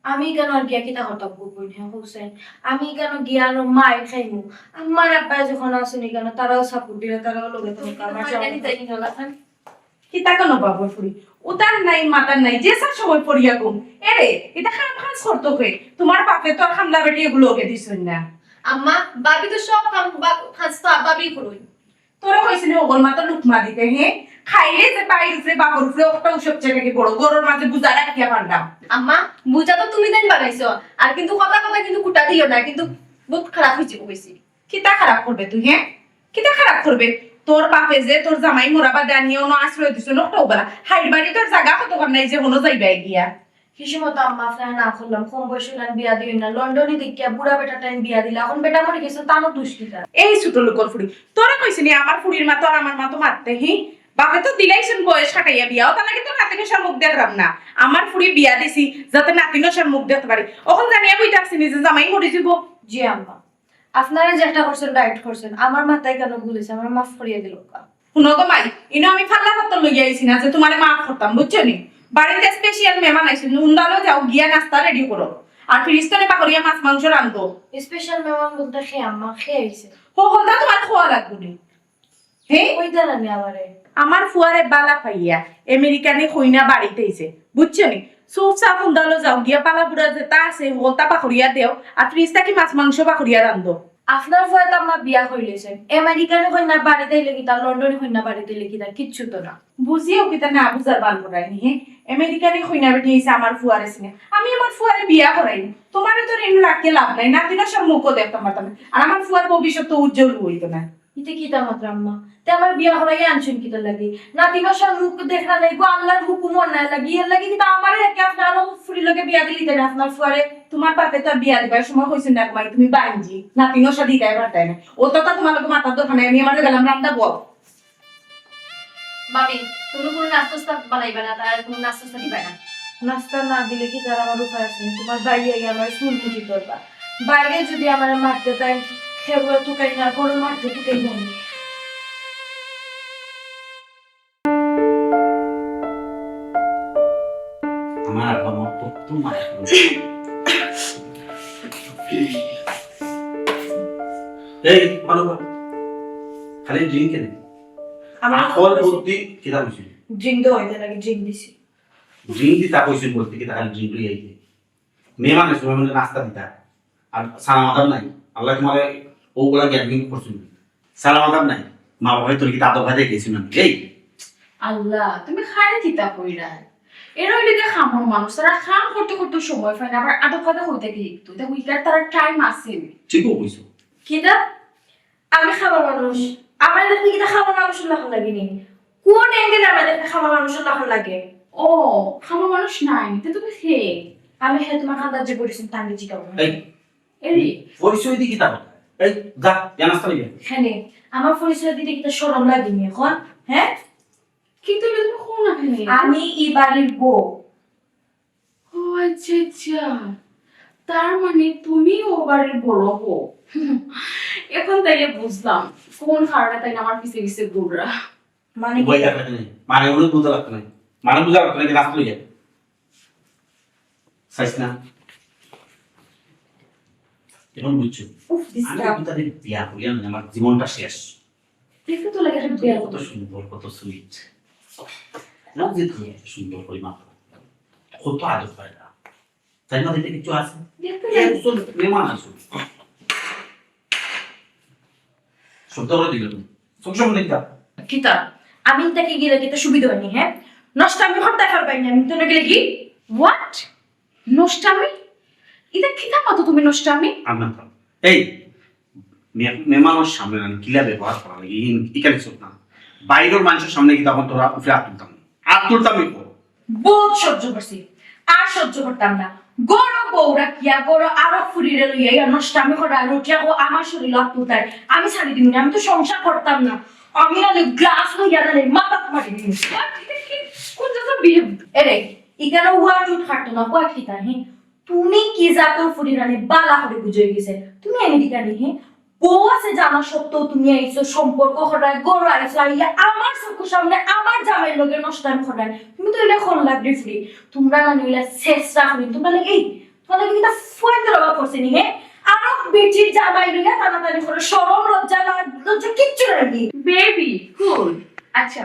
আমি কেনে আর গিয়া কিতা করতাম গো বইন, হে হোসেন? আমি কেনে গিয়া আরো মাইর খাইমু? আম্মার আব্বায় যখন আছইন কেনে, তারাও support দিরা, তারাও লগে থাকউক্কা, আমার আমার যাওয়া জানি যাই না, লাখান। কিতা কেনে বাবুর ফুরি? উতার নাই, মাতার নাই, যে সার সময় পড়িয়া ঘুম। এরে, ইতা কাম কাজ করতো কে? তোমার বাপে তো আর কামলা বেটি এগুলো ওকে দিছইন না। আম্মা, ভাবি তো সব কাম বা-, কাজ তো ভাবি করইন। তোরে কইছি নি ওগর মাতো লুকমা দিতে, হে? খাইলে যে পাই উপরে, বাপর উপরে, ওটা সবচেয়ে নাকি বড়। ঘরর মাঝে বুঝা রাখিয়া পারলাম। আম্মা, বুঝা তো তুমি তাইন বানাইছো। আর কিন্তু কথা কথা কিন্তু কুটা দিও না, কিন্তু বহুত খারাপ অইছে কইছি। কিতা খারাপ করবে তুই, হে? কিতা খারাপ করবে? তোর বাপে যে তোর জামাই মরা বাদে আনিয়া অনো আশ্রয় দিছইন, ওটাও বালা। হাইর বাড়ি তোর জাগা কত কম নাই যে হনো যাইবায় গিয়া। হিসমত আম্মা আপনারে না করলাম, কম বয়সে না বিয়া দিও না, লন্ডনি দেখিয়া বুড়া বেটা টাইন বিয়া দিলা, এখন বেটা মরি গেছে, তানও দুষ কিতা? এই ছোট লোকর ফুরি, তোরে কইছি নি আমার ফুরির মাতো আর আমার মাতো মাততে, হি? বাপে তো দিলাইছইন বয়স কাটাইয়া বিয়া, ও তার লাগি তো নাতিন অষার মুখ দেখরাম না। আমার ফুরি বিয়া দিছি যাতে নাতিন অষার মুখ দেখতে পারি। অখন জানিয়া বই থাকছি নি যে জামাই মরি যাইবো। জি আম্মা, আপনারা যেটা করছেন right করছেন, আমার মাথায় কেনে ভুল অইছে, আমারে মাফ করিয়া দিলাউক্কা। হুনো গো মাই, ইনো আমি ফাল্লা পাত্তর লইয়া আইছি না যে তোমারে মাফ করতাম, বুঝছো নি? বাড়িত special মেহমান আইছইন, উন্দালো যাও গিয়া নাস্তা ready করো, আর ফিরিস্তারে বাকরিয়া মাছ মাংস রান্ধো। Special মেহমান বলতে কে আম্মা, কে আইছে? হো, হলদা তোমার খোয়া লাগবো নি। হে? কইতা না নি আমারে? আমার ফুয়ারে বালা পাইয়া আমেরিকানি কইনা বাড়িত আইছে, বুঝছো নি? চুপচাপ উন্দালো যাও গিয়া, বালা বুড়া যেটা আছে, হকলতা বাকরিয়া দেও, আর ফ্রিজ থাকি মাছ মাংস বাকরিয়া রান্ধো। আপনার ফুয়ায় তো আম্মা বিয়া করিলিছইন, আমেরিকানি কইনা বাড়িত আইলে কিতা, লন্ডনি কইনা বাড়িত আইলে কিতা, কিচ্ছু তো না। বুঝিও কিতা না বুঝার বান করাইনি, হে? আমেরিকানি কইনা বেটি আইছে আমার ফুয়ারে চিনে, আমি আমার ফুয়ারে বিয়া করাইনি। তোমারে তো ঋণ রাখিয়া লাভ নাই, নাতিন অষার মুখও দেখতাম পারতাম না, আর আমার ফুয়ার ভবিষ্যৎ তো উজ্জ্বল অইতো না। ইতে কিতা মাতরা আম্মা? তে আমারে বিয়া করাইয়া আনছইন কিতার লাগি? নাতিন অষার মুখ দেখরা নাই গো, আল্লার হুকুম অন্যায় লাগি, এর লাগি কিতা আমারে রেখে আপনে আরো ফুরির লগে বিয়া দিলিতা নি আপনার ফুয়ারে? তোমার বাপে তো আর বিয়া দিবার সময় কইছইন না, মাই তুমি বাইঞ্জি, নাতিন অষা দিতায় পারতায় না। ও তো তা তোমার লগে মাতার দরকার নাই, আমি আমারে গেলাম রান্দা বও। ভাবি, তুমি কোনো নাস্তা উস্তা বানাইবা না, তার কোনো নাস্তা উস্তা দিবা না? নাস্তা না দিলে কিতা আমার উপায় আছে নি? তোমার ভাই আইয়া আমার চুল মুঠি ধরবা। বাইরে যদি আমারে মারতে তাই, খেবুয়া তুকাই না, গরু মারতে তুকাই বমি। আমার আব্বা মা কত মায়া করে। এই, ভালো কর। খালি ড্রিঙ্ক কেন? আমার আকল বুদ্ধি কিতা কইছিল? ড্রিঙ্ক দেওয়া হইতে লাগে, ড্রিঙ্ক দিছি। ড্রিঙ্ক দিতা কইছিল বলতে কিতা খালি ড্রিঙ্ক লই আইতে? মেহমান এসে মেহমানরে নাস্তা দিতা। আর সালাম আদাব নাই। আল্লাহ তোমারে ওগুলা জ্ঞান করছিল। সালাম আদাব নাই। মা বাবায় তোর কিতা আদব কায়দা গেছিল না? এই। আল্লাহ, তুমি খালি কিতা কইরা? এর অইলে যে কামর মানুষ, তারা কাম করতে করতে সময় পায় না, আবার আদব কায়দা কইতে কি একটু? দেখো, ইকার তারা টাইম আছে নি। ঠিকও কইছো। কিতা? আমি কামর মানুষ। আমার দেখতে কিতা কামর মানুষর লাখান লাগে নি? কোন অ্যাঙ্গেলে আমার দেখতে কামর মানুষর লাখান লাগে? ও, কামর মানুষ নায় নি, তে তুমি কে? আমি হে তোমার কান্দাত যে পড়েছি, তাকে জিগাও। এই, এরে। পরিচয় দি কিতা কথা? এই, যা, যা নাস্তা নিবে। কেনে, আমার পরিচয় দিতে কিতা শরম লাগে নি এখন? হ্যাঁ? কিন্তু এটা তুমি কোন না কেনে? আমি ই বাড়ির বউ। ও আচ্ছা, আচ্ছা। তার মানে তুমি ও বাড়ির বড় বউ। এখন তাইলে বুঝলাম কোন কারণে তাই আমার পিছে পিছে ঘুররা। মানে কি? উপায় থাকলে কেনে? মানে ওগুলো বুঝা লাগতো না। মানে বুঝা লাগতো না, নাস্তা নিয়ে যা। চাইস না। এখন বুঝছো? উফ, আমি disturb। কিন্তু তাদের বিয়া করি, আমি, আমার জীবনটা শেষ। দেখতে তো লাগে একটা বিয়া কত করি। সুন্দর, কত সুইট। না যে তুমি এত সুন্দর করে মাথা। কত আদর পায় না। তাই না, দেখতে কিচ্ছু আছে? দেখতে লাগে। একজন মেহমান আসুক। শব্দ করে দিল তুমি। চোখ সামনে দেখতে। কিতা? আমি তাকে গেলে কিতা সুবিধা অয়নি, হ্যাঁ? নষ্টামি করতায় পারবায় না, আমি তো না গেলে কি? What? নষ্টামি? ইতা কিতা মাতো তুমি নষ্টামি? আমি না তো। এই, মে-, মেহমানর সামনে আমি কিলা ব্যবহার করা লাগে, ই-, ইখান চলতো না। বাইরর মানষর সামনে কিতা অখন তোর উপরে আত তুলতাম নি? আত তুলতাম নি তো। বউত সহ্য করছি, আর সহ্য করতাম না। ঘরো বউ রাখিয়া, ঘরো আরো ফুরিরে লইয়া, ইয়া নষ্টামি করা, আর উঠিয়া কও আমার শরীলো আত তুলতায়। আমি ছাড়ি দিমু না, আমি তো সংসার করতাম না। আমি নালে গ্লাস লইয়া নালে মাথাত মারি দিমু। What? ইটা কি? কোন জাতর বিহেভ? এরে, ইখানো ওয়ার্ড উড খাটতো না, কয় কিতা, হে? তুমি কি জাতর ফুরিরানি বালা করি বুঝি গেছে। তুমি আমেরিকানি, হে? বউ আছে জানা সত্ত্বেও তুমি আইছো, সম্পর্ক করায়, ঘরো আইছো, আইয়া আমার চকুর সামনে আমার জামাইর লগে নষ্টামি করায়। তুমি তো ইলা করলা রে ফুরি। তুমরা নানি ইলা শেষরা ফুরি, তুমরা নানি এই, তুমার লাগি কিতা ফুয়াইন্তর অভাব পড়ছে নি, হে? আরো বেটির জামাই লইয়া টানাটানি করো, শরম লজ্জা না, লজ্জা কিচ্ছু নাই নি। বেবি, কুল। আচ্ছা,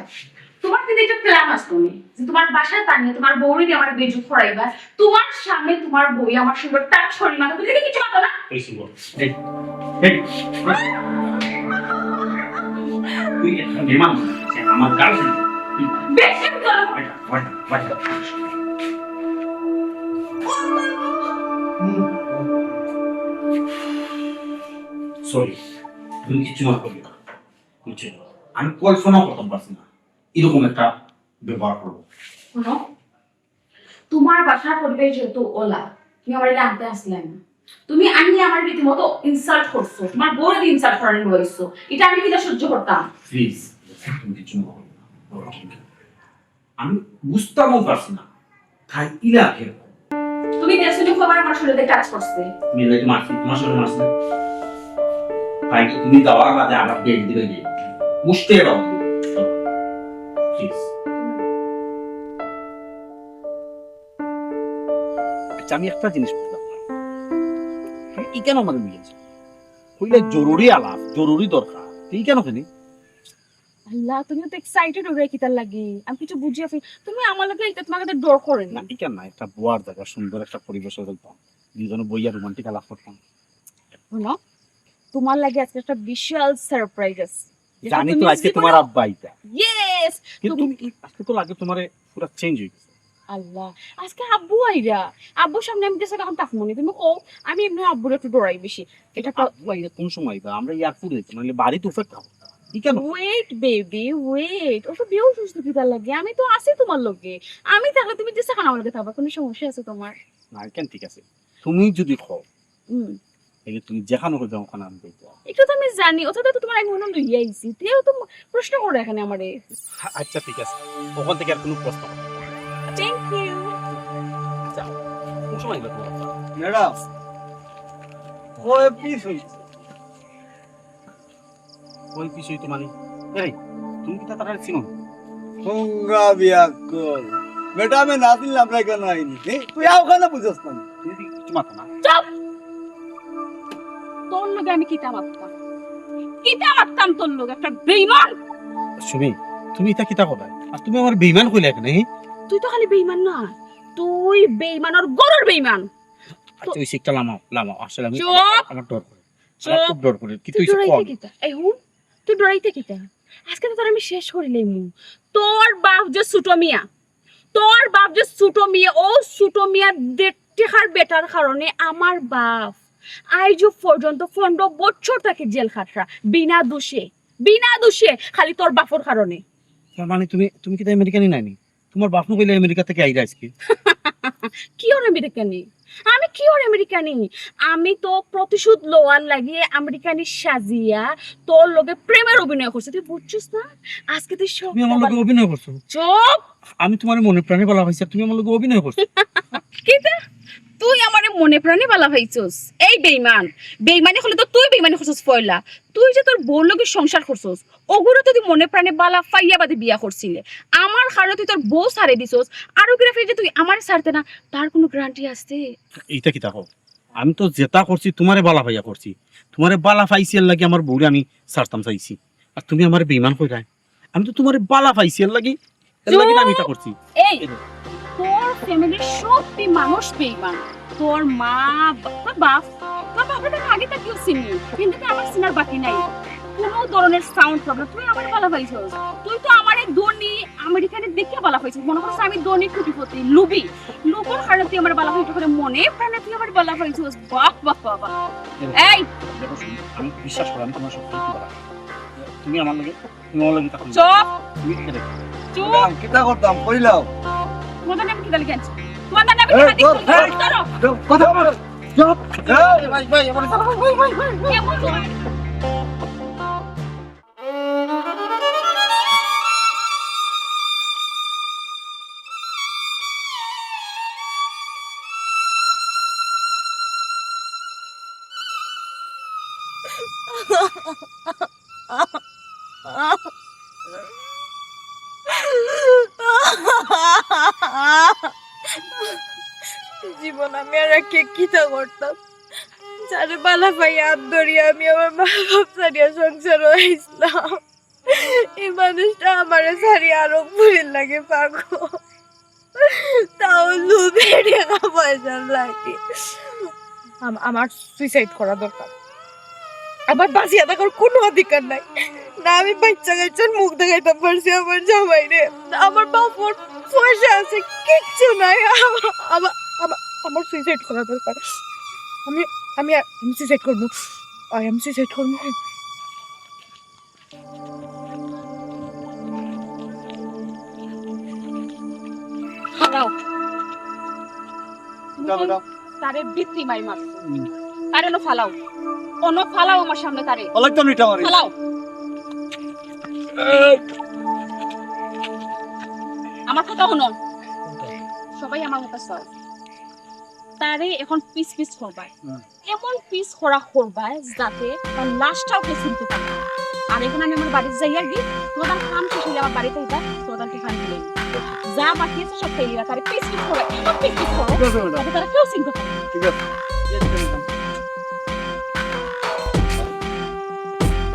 তুমার কিন্তু একটা প্ল্যান আছে তুমি, যে তুমার বাসায় টানিয়া তুমার বউরে দিয়া আমারে বেইজ্জত করাইবা, তুমার সামনে তুমার বউয়ে আমার সুন্দর টাচ করি মাথা তুলি কিচ্ছু মাতো না। ওই শুভ, এই, এই, এই। তুই একটা মেহমান, সে আমার গার্লফ্রেন্ড। বেশি কথা। বাজা, বাজা, বাজা। সরি, তুমি কিচ্ছু মনে করিও না। বুঝছো? আমি কল্পনাও করতাম পারছি না এরকম একটা ব্যবহার করবো। শুনো, তুমার বাসার পরিবেশ যেহেতু ওলা, তুমি আমারে আনতে আসলে না। তুমি আনি আমার রীতিমতো ইনসাল্ট করছো, তুমার বউরে ইনসাল্ট করানি বইছো, ইটা আমি কিতা সহ্য করতাম? প্লিজ, তুমি কিচ্ছু মনে করো না। আমি বুঝতামও পারছি না, তাই ইলা কেন? তুমি দেখছো নি কয়বার আমার শরীরে টাচ করছে? আমি এলাইতে মারছি, তুমার শরীরে মারছি না? তাই কি তুমি যাওয়ার বাদে আবার বেড দিবে কি? বুঝতে পারো। প্লিজ। আচ্ছা, আমি একটা জিনিস বুঝলাম না। তুমি ই কেন আমারে নিয়ে যাচ্ছ? কইলে জরুরি আলাপ, জরুরি দরকার। তুই কেন কেন? আল্লাহ, তুমি তো এক্সাইটেড অইরায় কিতার লাগি? আমি কিছু বুঝিয়া ফেলি। তুমি আমার লগে ইটা তুমার কাছে ডর করে না। না, ই কেন না? একটা বওয়ার জাগা, সুন্দর একটা পরিবেশ অইলে তো দুইজনে বইয়া রোমান্টিক আলাপ করতাম। শুনো, তুমার লাগি আজকে একটা বিশাল সারপ্রাইজ আছে। যেটা জানি তুমি তো আজকে জীবনে তুমার আব্বা আইতা। ইয়েস! কিন্তু তুমি আজকে তো লাগে তুমারে পুরা চেঞ্জ অই গেছে। আল্লাহ, আজকে আব্বু আইরা। আব্বুর সামনে আমি ড্রেসটা এখন থাকমু নি। তুমি কও, আমি এমনি আব্বুরে একটু ডরাই বেশি। এটা তো আব্বু আইরা কোন সময় আইবা? আমরা এয়ারপোর্টে যাইতাম, নাইলে বাড়িত অপেক্ষা করতাম। ই কেন? Wait baby, wait. অত বেহুশ অইছো কিতার লাগি? আমি তো আছি তুমার লগে। আমি থাকলে তুমি ড্রেসটা কেন আমার লগে থাকবা? কোনো সমস্যা আছে তুমার? না, কেন ঠিক আছে। তুমি যদি কও, হুম। এই যে তুমি যেখানো কইবে ওখানে আমি যাইতাম। এটা তো আমি জানি, ওটা তো তুমার আমি মনে লইয়া আইছি। তেও তো প্রশ্ন করে এখানে আমারে। আচ্ছা, ঠিক আছে, ওখান থেকে আর কোনো প্রশ্ন করো না। Thank you. আচ্ছা, কোন সময় গেল তোমার? ম্যাডাম, কয় পিস হইছে? কয় পিস হইতো মানে? এই, তুমি কি তার চিনো? হুঙ্গা বিয়াক্কল। ম্যাডামে না চিনলে আমরা কেন আইনি? এ, তুই আও কেন বুঝছ না? তুমি কি কিছু মাতো না? চুপ! তোর লগে আমি কিতা মাততাম? কিতা মাততাম তোর লগে? একটা বেইমান! সুমি, তুমি এটা কিতা করলায়? আর তুমি আমার বেইমান কইলে কেন, হে? তুই তো খালি বেইমান না, তুই বেইমানর ঘরর বেইমান। আচ্ছা, ওই শিকটা লামাও, লামাও। আসলে আমি, চুপ! আমার, আমার ডর করে। আমার চুপ! খুব ডর করে। কি তুই তুই সব ডরাইতে কর? কিতা? এই হুন, তুই ডরাইতে কিতা? আজকে তো তোর আমি শেষ করি লইমু। তোর বাপ যে ছোট মিয়া, তোর বাপ যে ছোট মিয়া, ও ছোট মিয়া দেড় টেকার বেটার কারণে আমার বাপ আইজ পর্যন্ত পনেরো বছর থাকি জেল খাটরা, বিনা দোষে, বিনা দোষে, খালি তোর বাপর কারণে। তার মানে তুমি, তুমি কি তাই আমেরিকানি নাইনি? তোমার বাপ নু কইলে আমেরিকা থেকে আইরা আজকে। কি ওর আমেরিকানি? আমি কি ওর আমেরিকানি? আমি তো প্রতিশোধ লওয়ার লাগি আমেরিকানি সাজিয়া তোর লগে প্রেমের অভিনয় করছি, তুই বুঝছস না? আজকে তুই সব তুমি আমার লগে অভিনয় করছো? চুপ! আমি তোমার মনে প্রাণে বালা পাইছি, আর তুমি আমার লগে অভিনয় করছো। কিতা? তুই আমারে মনে প্রাণে বালা পাইছস? এই বেইমান, বেইমানি করলে তো তুই বেইমানি করছস পয়লা। তুই যে তোর বউর লগে সংসার করছস, ওগুরে তো তুই মনে প্রাণে বালা পাইয়া বাদে বিয়া করছিলে। আমার কারণে তুই তোর বউ ছাড়ি দিছস, আর ওগুরে ফিরে যে তুই আমারে ছাড়তে না, তার কোনো গ্যারান্টি আছে? এইটা কিতা কও? আমি তো যেটা করছি তোমারে বালা পাইয়া করছি, তোমারে বালা পাইছি এর লাগি আমার বউরে আমি ছাড়তাম চাইছি, আর তুমি আমারে বেইমান কইরায়। আমি তো তোমারে বালা পাইছি এর লাগি, এর লাগি না আমি এটা করছি। এই, এই দেখ। তোর ফ্যামিলির সব মানুষ বেইমান। তোর মা, বা-, তোর বাপ, তোর বাপরে তো আগে থাকিও চিনি, কিন্তু তো আমার চিনার বাকি নাই। কোনো ধরনের সাউন্ড প্রবলেম। তুই আমারে ভালা পাইছস, তুই তো আমারে ধনী আমেরিকানে দেখিয়া ভালা পাইছস। মনে করছস আমি ধনী কোটিপতি, লুবি, লুবর কারণে তুই আমারে ভালা পাইছস, মনে প্রাণে তুই আমারে ভালা পাইছস। বাহ বাহ বাহ বাহ। এই, দেখো শুনো, আমি বিশ্বাস করো, আমি তোমার সব কিছু ভালা পাই। তুমি আমার লগে, তুমি আমার লগে থাকো। চুপ। তুমি কি করে? চুপ। ম্যাডাম, কিতা করতাম? কইলাও। তোমার নাম কি তাহলে কেন? তোমার নাম এই, কি ধর, এই, ধরো। ধর, কথা বলো। চুপ। এই, ভাই, ভাই, আমার ভাই, ভাই, ভাই, ভাই। কেমন তোমার? জীবন আমি আর একে কিতা করতাম? যারে ভালা পাই আত ধরি আমি আমার মা বাপ ছাড়িয়া সংসার হয়েছিলাম। এই মানুষটা আমারে ছাড়িয়া আরো বুড়ির লাগে পাগল। তাও লুবে টাকা পয়সার লাগে। আম-, আমার সুইসাইড করা দরকার। আমার বাঁচিয়া থাকার কোনো অধিকার নাই। না আমি বাচ্চা কাচ্চার মুখ দেখাইতাম পারছি আমার জামাইরে, না আমার বাপর পয়সা আছে, কিচ্ছু নাই। আমা-, আমা-, আমা-, আমার সুইসাইড করা দরকার। আমি, আমি, আমি সুইসাইড করবো। আই, আমি সুইসাইড করবো। দাঁড়াও। দাও, দাও। তারে ভিত্তি মাই মার। হুম। তারে অনো ফালাও। অনো ফালাও আমার সামনে তারে। ফালাই তো নিতে পারি। ফালাও। এই। আমার কথা হুনো। সবাই আমার কথা চাও। তারে এখন পিস পিস করবা। হুম। এমন পিস করা করবা যাতে তার লাশটাও কেউ চিনতে পারে না। আর এখন আমি আমার বাড়িতে যাই আর কি, তোমার কাম শেষ হইলে আমার বাড়িতে আইবা, তোমার টিফিন দিলে যা বাকি আছে সব খাইলিবা, তারে পিস পিস করো, এমন পিস পিস করো ঠিক আছে, ম্যাডাম। যাতে তারা কেউ চিনতে পারে না। ঠিক আছে।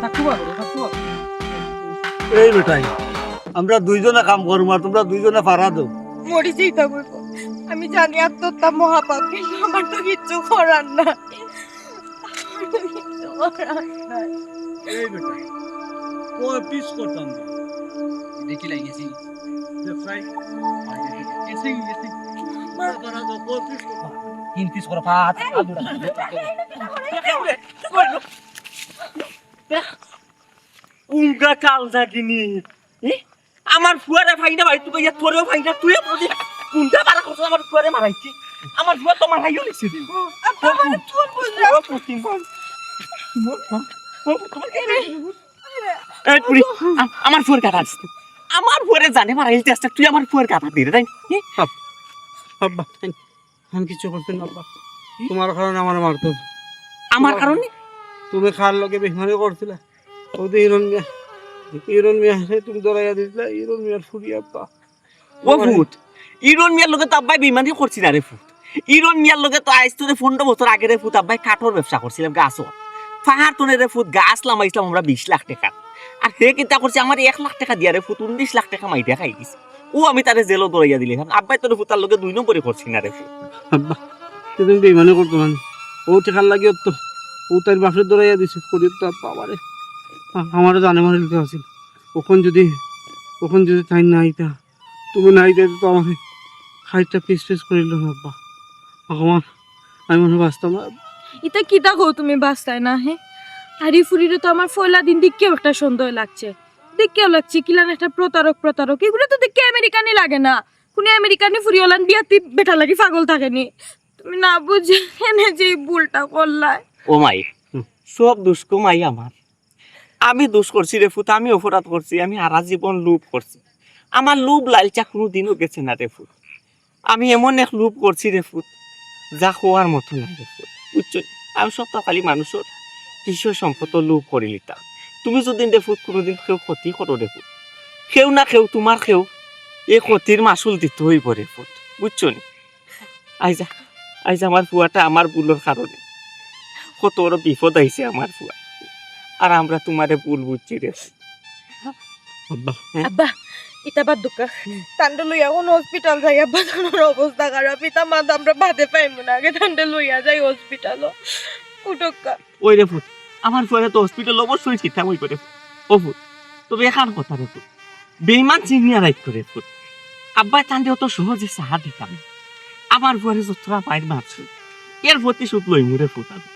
থাকো বাবা, থাকো বাবা। এই বেটাই, আমরা দুইজনে কাম করমু আর তোমরা দুইজনে ফারা দেও। মরি যাইতা বলবো। আমি জানি আত্মহত্যা মহাপাপ, কিন্তু আমার তো কিচ্ছু করার না। আমার তো কিচ্ছু করার না। এই বেটা, কয় পিস করতাম? দেখি লাগিয়েছি। দেখছাই? এসে, এসে। ফারা দেও, কয় পিস করতাম? তিন পিস করো, পাঁচ, আলু। উঙ্গা কাল জাগিনি। এ? আমার ফুয়ারে ফাইনা ভাই, তুই ইয়া তোরেও ফাইনা, তুই প্রতি কোনটা পারা করছ আমার ফুয়ারে মারাইছি? আমার ফুয়া তো মারাইও লিখছে দিন। আব্বা, আমার ফুল বুঝলাম। ও, পুতিন বল। ও, ও, ও, তোমার কি রে? এই পুরি, আ-, আমার ফুয়ার কথা আছে। আমার ফুয়ারে জানে মারাইতে আসছে, তুই আমার ফুয়ার কথা দিয়ে রে, তাই? এ? আব-, আব্বা, তাই। আমি কিচ্ছু করছি না, আব্বা। তোমার কারণে আমার মারতো। আমার কারণে? তুমি কার লগে বেইমানি করছিলা? ও যে ইরন মিয়া, ইরন মিয়া, হে তুমি ধরাইয়া দিছিলা, ইরন মিয়ার ফুরি, আব্বা। ও ফুত, ইরন মিয়ার লগে তো আব্বাই বেইমানি করছি না রে ফুত। ইরন মিয়ার লগে তো আইজ তোরে পনেরো বছর আগে রে ফুত, আব্বাই কাঠর ব্যবসা করছিলাম গাছর। পাহাড় তনে রে ফুত, গাছ লামাইছিলাম আমরা বিশ লাখ টাকা। আর হে কিতা করছে, আমার এক লাখ টাকা দিয়া রে ফুত, উনিশ লাখ টাকা মাইরা খাই গেছে। ও আমি তারে জেলো ধরাইয়া দিলে, কারণ আব্বাই তোর ফুতার লগে দুই নম্বরি করছি না রে ফুত। আব্বা, তুমি বেইমানি করতো না। ও টেকার লাগিও তো, ও তার বাপরে ধরাইয়া দিছে, করিও তো আব্বা আমারে। আ-, আমারে জানে মারি দিতে আছিল। অখন যদি, অখন যদি তাই না আইতা, তুমি না আইতা তো আমারে খাইটটা পিস পিস করিল না আব্বা। আমার, আমি মনে হয় বাঁচতাম না। ইতা কিতা কও তুমি বাঁচতায় না, হে? আর ই ফুরিরে তো আমার পয়লা দিন দেখিয়াউ একটা সন্দেহ লাগছে। দেখিয়াউ লাগছে, কিলান একটা প্রতারক, প্রতারক। ইগুরে তো দেখিয়া আমেরিকানি লাগে না। কুনু আমেরিকানি ফুরি অলান বিয়াতি বেটা লাগি পাগল থাকেনি। তুমি না বুঝে এনে যে ই ভুলটা করলায়। ও মাই, হুম। সব দুষ কো মাই আমার। আমি দুষ করছি রে ফুত, আমি অপরাধ করছি, আমি হারা জীবন লোভ করছি। আমার লোভ লালচা কুনুদিনও গেছে না রে ফুত। আমি এমন এক লোভ করছি রে ফুত, যা কওয়ার মতো না রে ফুত। বুঝছো? আমি সব তো খালি মানুষর বিষয় সম্পদ লোভ করিলিতাম। তুমি যদি রে ফুত কুনুদিন কেউ ক্ষতি করো রে ফুত, কেউ না কেউ, তোমার কেউ এই ক্ষতির মাসুল দিতে অইবো রে ফুত। বুঝছো নি? আইজ, আইজ আমার ফুয়াটা আমার ভুলর কারণে কত বড় বিপদ আইছে আমার ফুয়া। আর আমরা তোমারে ভুল বুঝছি রে। আব্বা। হ্যাঁ? আব্বা, ইতা বাদ দেউক্কা। হুম। তানরে লইয়া কুনু হসপিটাল যাই, আব্বা, তানর অবস্থা খারাপ। ইতা মাত আমরা বাদে পাইমু না, আগে তানরে লইয়া যাই হসপিটালো। উঠউক্কা। ওই রে ফুত, আমার ফুয়ারে তো হসপিটাল অবশ্যই চিন্তা হই করে। ও ফুত, তবে এখান কথা রে ফুত, বেইমান চিনিয়া রাইত করে ফুত। আব্বায় তানরে অত সহজে সাহা দিতাম। আমার ফুয়ারে যতটা মাইর মারছে, এর প্রতিশোধ লইমু রে ফুত আমি।